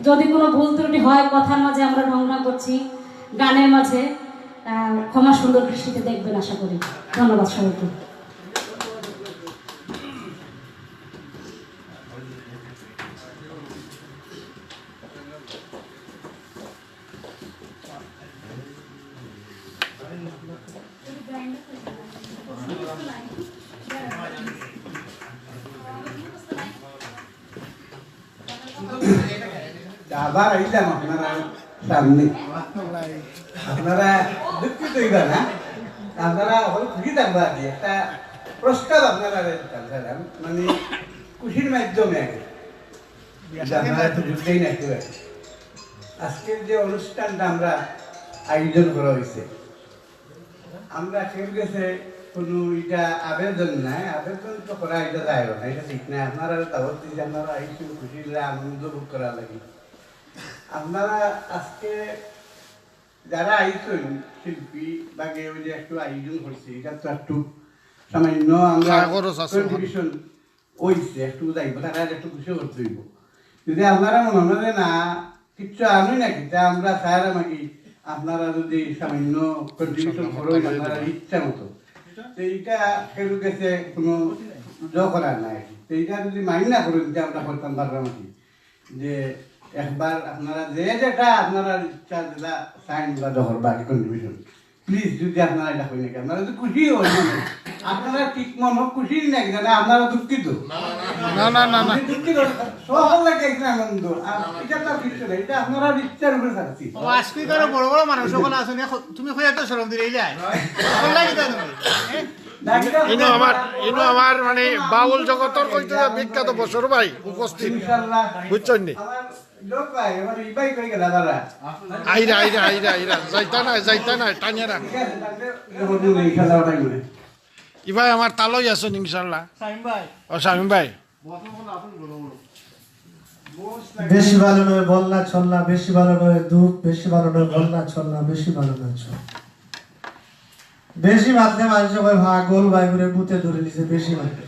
যদি কোনো ভুল ত্রুটি হয়, কথার মাঝে আমরা ঢং ঢং করছি, গানের মাঝে, আহ, ক্ষমা সুন্দর দৃষ্টিতে দেখবেন আশা করি। ধন্যবাদ সবাইকে। আবার আইলাম আপনারা সামনে। আপনারা দুঃখিত হইবা না, আপনারা হল খুশি থাকবা আর কি। একটা প্রস্তাব আপনারা দিতাম স্যার, আমি মানে খুশির মাধ্যমে আগে। আপনারা তো বুঝতেই না একটু। আজকের যে অনুষ্ঠানটা আমরা আয়োজন করা হয়েছে, আমরা কেউ গেছে কোনো এটা আবেদন নাই, আবেদন তো করা এটা যায় না, এটা ঠিক না। আপনারা দাওয়াত দিয়েছে, আপনারা আইসুন, খুশি হলে আনন্দ ভোগ করা লাগে। আপনারা আজকে যারা আইসুন শিল্পী বাগে ওই যে একটু আয়োজন করছে, এটা তো একটু সামান্য আমরা কন্ট্রিবিউশন হইছে, একটু যাইব, তারা একটু খুশি করতে হইব। যদি আপনারা মনে হয় না কিচ্ছু আনুই না, কিতা আমরা সারা মাগি, আপনারা যদি সামান্য কন্ট্রিবিউশন করেন আপনারা ইচ্ছা মতো, তো এইটা কেউ গেছে কোনো জো করার নাই। তো এইটা যদি মাইন্ড না করেন যে আমরা করতাম পারলাম কি, যে একবার আপনারা যে যেটা আপনারা ইচ্ছা যেটা সাইন বা দখল বাকি কন্ট্রিবিউশন, প্লিজ যদি আপনারা এটা করেন নাকি, আপনারা যদি খুশি হন, মানে, আপনারা ঠিক মনে খুশি নাকি, জানে আপনারা দুঃখিত। না, না, না, না। আমি দুঃখিত, সবার লাগে একটা আনন্দ। আর এটা তো আর কিছু না, এটা আপনারা ইচ্ছার উপরে থাকছি। ও, আজকে তো আরো বড় বড় মানুষ ওখানে আছেন, এখন তুমি কই এত শরম দিলে এই যায়? এখন লাগে তো তুমি, হ্যাঁ? ইনো আমার, ইনো আমার মানে বাউল জগতর কইতে বিখ্যাত বছর ভাই উপস্থিত। ইনশাআল্লাহ। বুঝছেন নি? আমার লোক ভাই, আমার এই ভাই কই গেল দাদা? আইরা, আইরা, আইরা, আইরা। যাইতা না, যাইতা না, টানিয়া রাখ। ঠিক আছে, তাহলে ইনশাআল্লাহ ওটাই মনে। ই ভাই আমার তালই আছেন ইনশাআল্লাহ। শামীম ভাই। ও শামীম ভাই। বেশি ভালো নয় বলনা ছলনা, বেশি ভালো নয় ধূপ, বেশি ভালো নয় বলনা ছলনা, বেশি ভালো নয় ছল। বেশি মাতলে মানুষ কয় পাগল, ভাই করে ভূতে ধরে নিছে, বেশি মাতলে।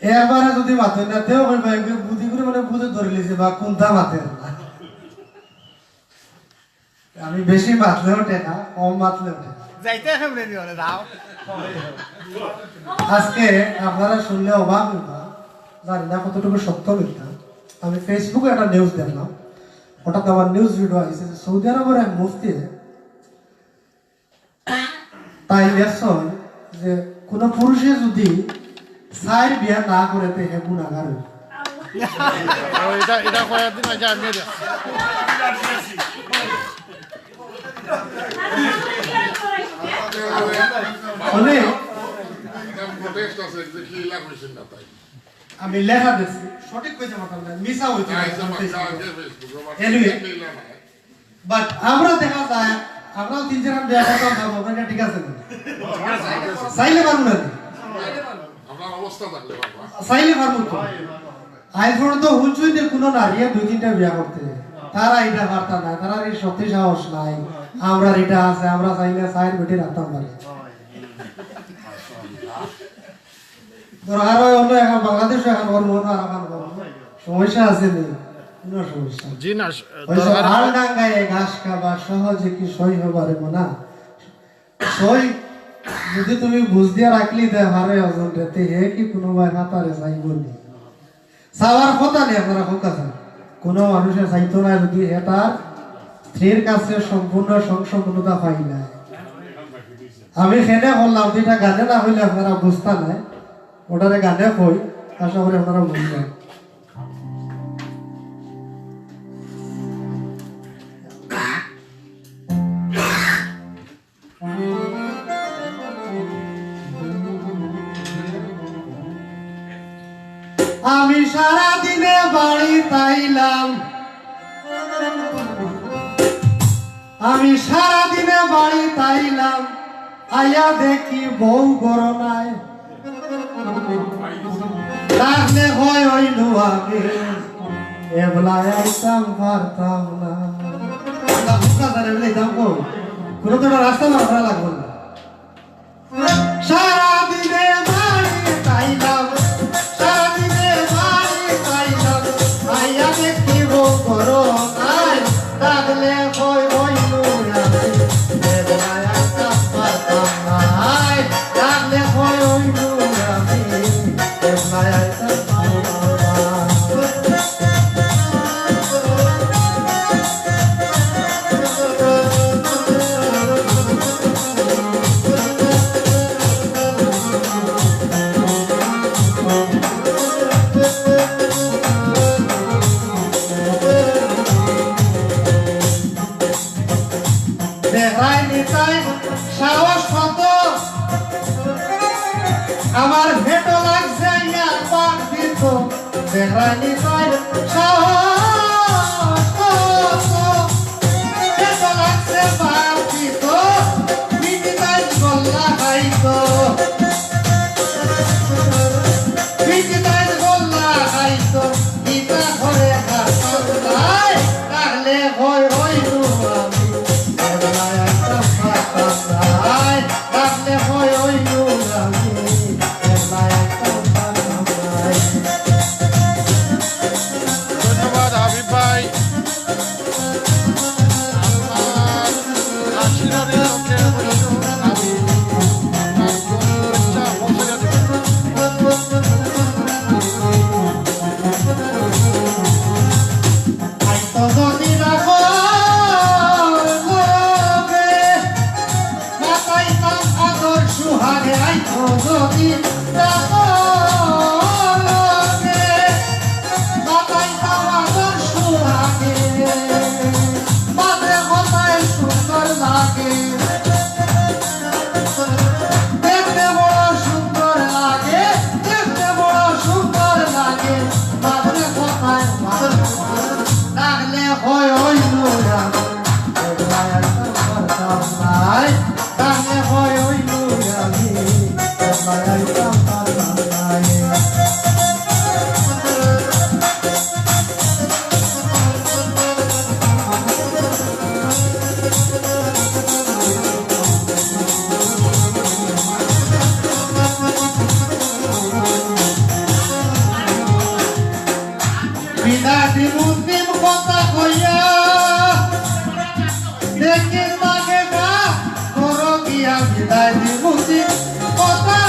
এরবারে যদি মাতেন না, তেও কই ভাই, বুদ্ধি করে মানে বুঝে ধরে লিছে বা কোনটা মাতেন না। আমি বেশি মাতলেও টেকা, কম মাতলেও টেকা। যাইতে কেমনে দিও রে, যাও। আজকে আপনারা শুনলে অবাক হইবা, জানি না কতটুকু সত্য মিথ্যা। আমি ফেসবুকে একটা নিউজ দেখলাম, হঠাৎ আমার নিউজ ভিডিও আইছে যে সৌদি আরবের এক মুফতি তাই লেখছইন যে কোনো পুরুষে যদি চাইর বিয়া না করে তে হে গুনাগার অইবো। ও, এটা, এটা কয়েকদিন আগে আমি এটা। মানে, এটা প্রোটেস্ট আছে, exactly ইলা কইছেন না তাই। আমি লেখা দিছি, সঠিক কইতে পারতাম না, মিছা হইতে পারে। Anyway, বাট আমরা দেখা যায়, আমরাও তিন চারখান বিয়া করতাম পারবো, এটা ঠিক আছে না? চাইলে পারবো না। আপনার অবস্থা থাকলে পারবো। চাইলে পারবো তো। আইজ পর্যন্ত হুনছইন যে কোনো নারীয়ে দুই তিনটা বিয়া করতে, তারা এটা পারতা না, তারা এই শক্তি সাহস নাই। আমরা এটা আছে, আমরা চাইলে চাইর বেটি রাখতাম পারি। দরকার হয় অন্য এখন বাংলাদেশে এখন করবো, অন্য আর এখন করবো। সমস্যা আছে নি? কোনো সমস্যা নেই। জি না, ওই যে দরকার হয়। আল ডাঙ্গায় ঘাস খাবা, সহজে কি সই হবারে মনা? সই যদি তুমি বুঝ দিয়া রাখলি দে হারে ওজন রেতে, হে কি কোনো ভাই হাতারে যাইব নি? চাওয়ার কথা নেই, আপনারা হোক আছে। কোনো মানুষের চাইতো না যদি হে তার স্ত্রীর কাছে সম্পূর্ণ সংসম্পূর্ণতা পাই না। আমি খেনে বললাম, দুইটা গানে না হইলে আপনারা বুঝতা নাই, ওটারে গানে কই, আশা করি আপনারা বুঝবেন। আমি সারা দিনে বাড়িত আইলাম, আমি সারা দিনে বাড়িত আইলাম, আইয়া দেখি বউ ঘরো নাই। তাহলে হয় ওই নুয়াকে এবলায় আইতাম পারতাম না। আল্লাহ হুকা জানে বলে যাও গো। কোনো তো একটা রাস্তা না ধরা লাগবে না। সারা দিনে বাড়ি তাইলা দেখরায় নি তাইন সাহস কত, আমার পেটো লাগছে একবার দিত। দেখরায় নি তাইন সাহস কত, পেটো লাগছে একবার দিত। মিনি তাইন গল্লা খাইতো। পিছে তাইন গল্লা খাইতো, ইতা করে খাইতো নাই, তাহলে হয় ওই নু আমি, একলা একদম পারতাম নাই, তাহলে হয় ওই নু আমি, একলা একদম পারতাম নাই। ধন্যবাদ হাবিব ভাই। আইতো যদি রাখো লগে, মাতাইতাম আদর সুহাগে। আইতো যদি রাখো লগে, মাতাইতাম আদর সুহাগে। মাতে কথায় সুন্দর লাগে, দেখতে বড় সুন্দর লাগে, দেখতে বড় সুন্দর লাগে। মাতে কথায় মাতে লাগলে হয় ওই নু আমি, একলা একদম পারতাম নাই। লাগলে হয় ওই নু আমি, একলা একদম পারতাম নাই। বিদায় দিমু দিম কথা কইয়া, দেখি তাকে গা করো গিয়া। বিদায় দিমু দিম কথা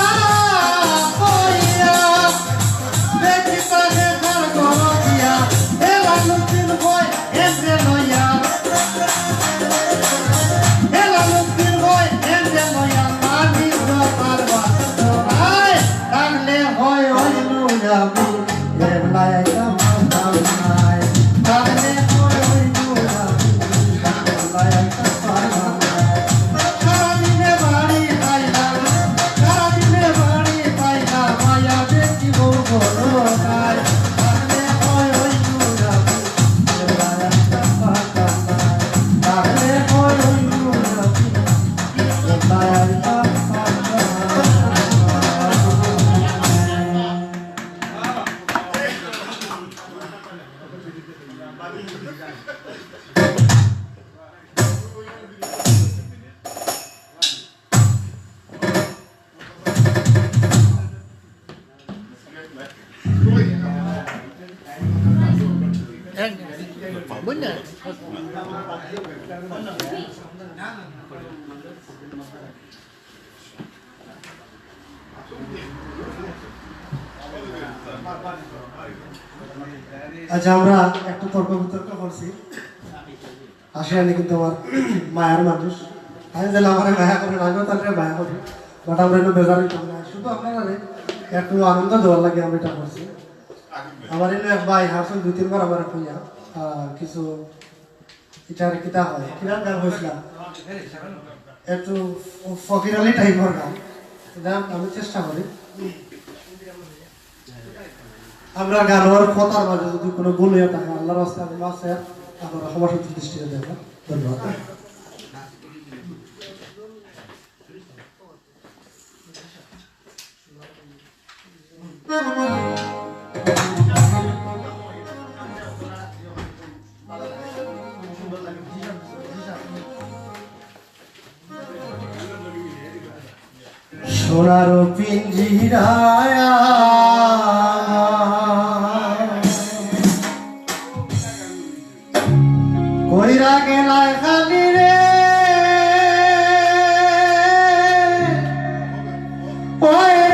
কইয়া, দেখি তাকে গা করো গিয়া। এলা লুকিন বই এমনে লইয়া, এলা লুকিন বই এমনে লইয়া। মানি তো পারবা নাই, তাহলে হয় ওই নু আমি। আচ্ছা, আমরা একটু তর্ক বিতর্ক করছি। আসলে কিন্তু আমার মায়ার মানুষ। আমি যেন আমার মায়া করে, আমিও তার মায়া করি। But আমরা একটু বেজার হইতাম না। শুধু আপনারা একটু আনন্দ দেওয়ার লাগি আমরা এটা করছি। আমার এনে এক ভাই হারসন দুই তিনবার আমার কইয়া, আহ, কিছু ইটার কিতা হয়, কিরাম গান হয়েছিল। একটু ফকির আলী টাইপের গান। যাক, আমি চেষ্টা করি। আমরা গানের কথার মাঝে যদি কোনো ভুল হয়ে থাকে, আল্লাহর রাস্তায় আমি মাফ চাই, আপনারা ক্ষমা সুন্দর দৃষ্টিতে দেখবেন। ধন্যবাদ। সোনার পিঞ্জিরায় কইরা গেলায় খালি রে, ওরে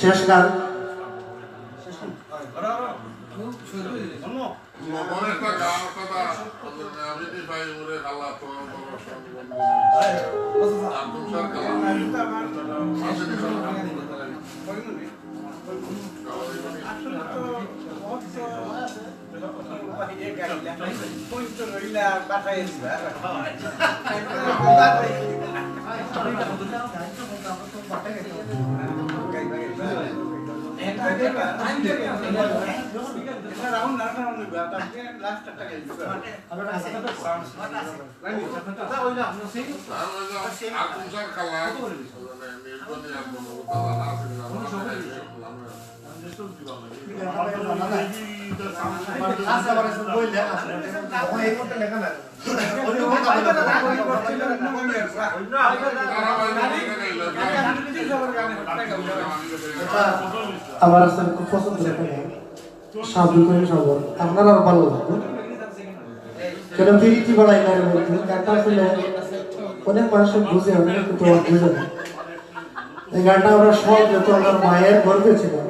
শেষ গান। আমার আসলে খুব পছন্দের একটা গান, শাহ আব্দুল করিম সাবর। আপনারারও ভালো লাগবে। কেন পিরিতি বাড়াই না রে বন্ধু, গানটা আসলে অনেক মানুষ বুঝে, অনেকে কিন্তু আবার বুঝে না। এই গানটা আমরা সব যত আমরা মায়ের গর্ভে ছিলাম,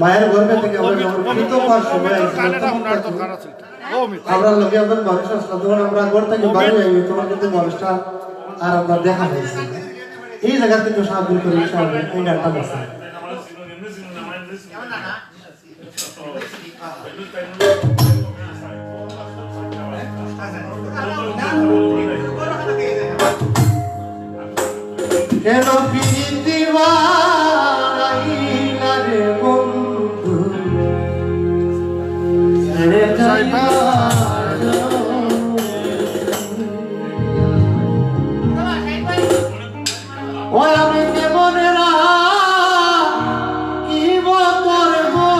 মায়ের গর্ভে থেকে আমরা যখন পৃথক হওয়ার সময় আইছিল, তখন কিন্তু আমরা লগে একজন মানুষ আসলাম, যখন আমরা ঘর থেকে বাড়ি আইবি, তখন কিন্তু মানুষটা আর আমরা দেখা হয়েছে। এই জায়গা কিন্তু শাহ আব্দুল করিম সাহেব এই গানটা বলছেন। কেন পিরিতি বাড়াইলা রে বন্ধু? ছেড়ে যাইবা। ও আমি কেমন রাখিব তোর মন?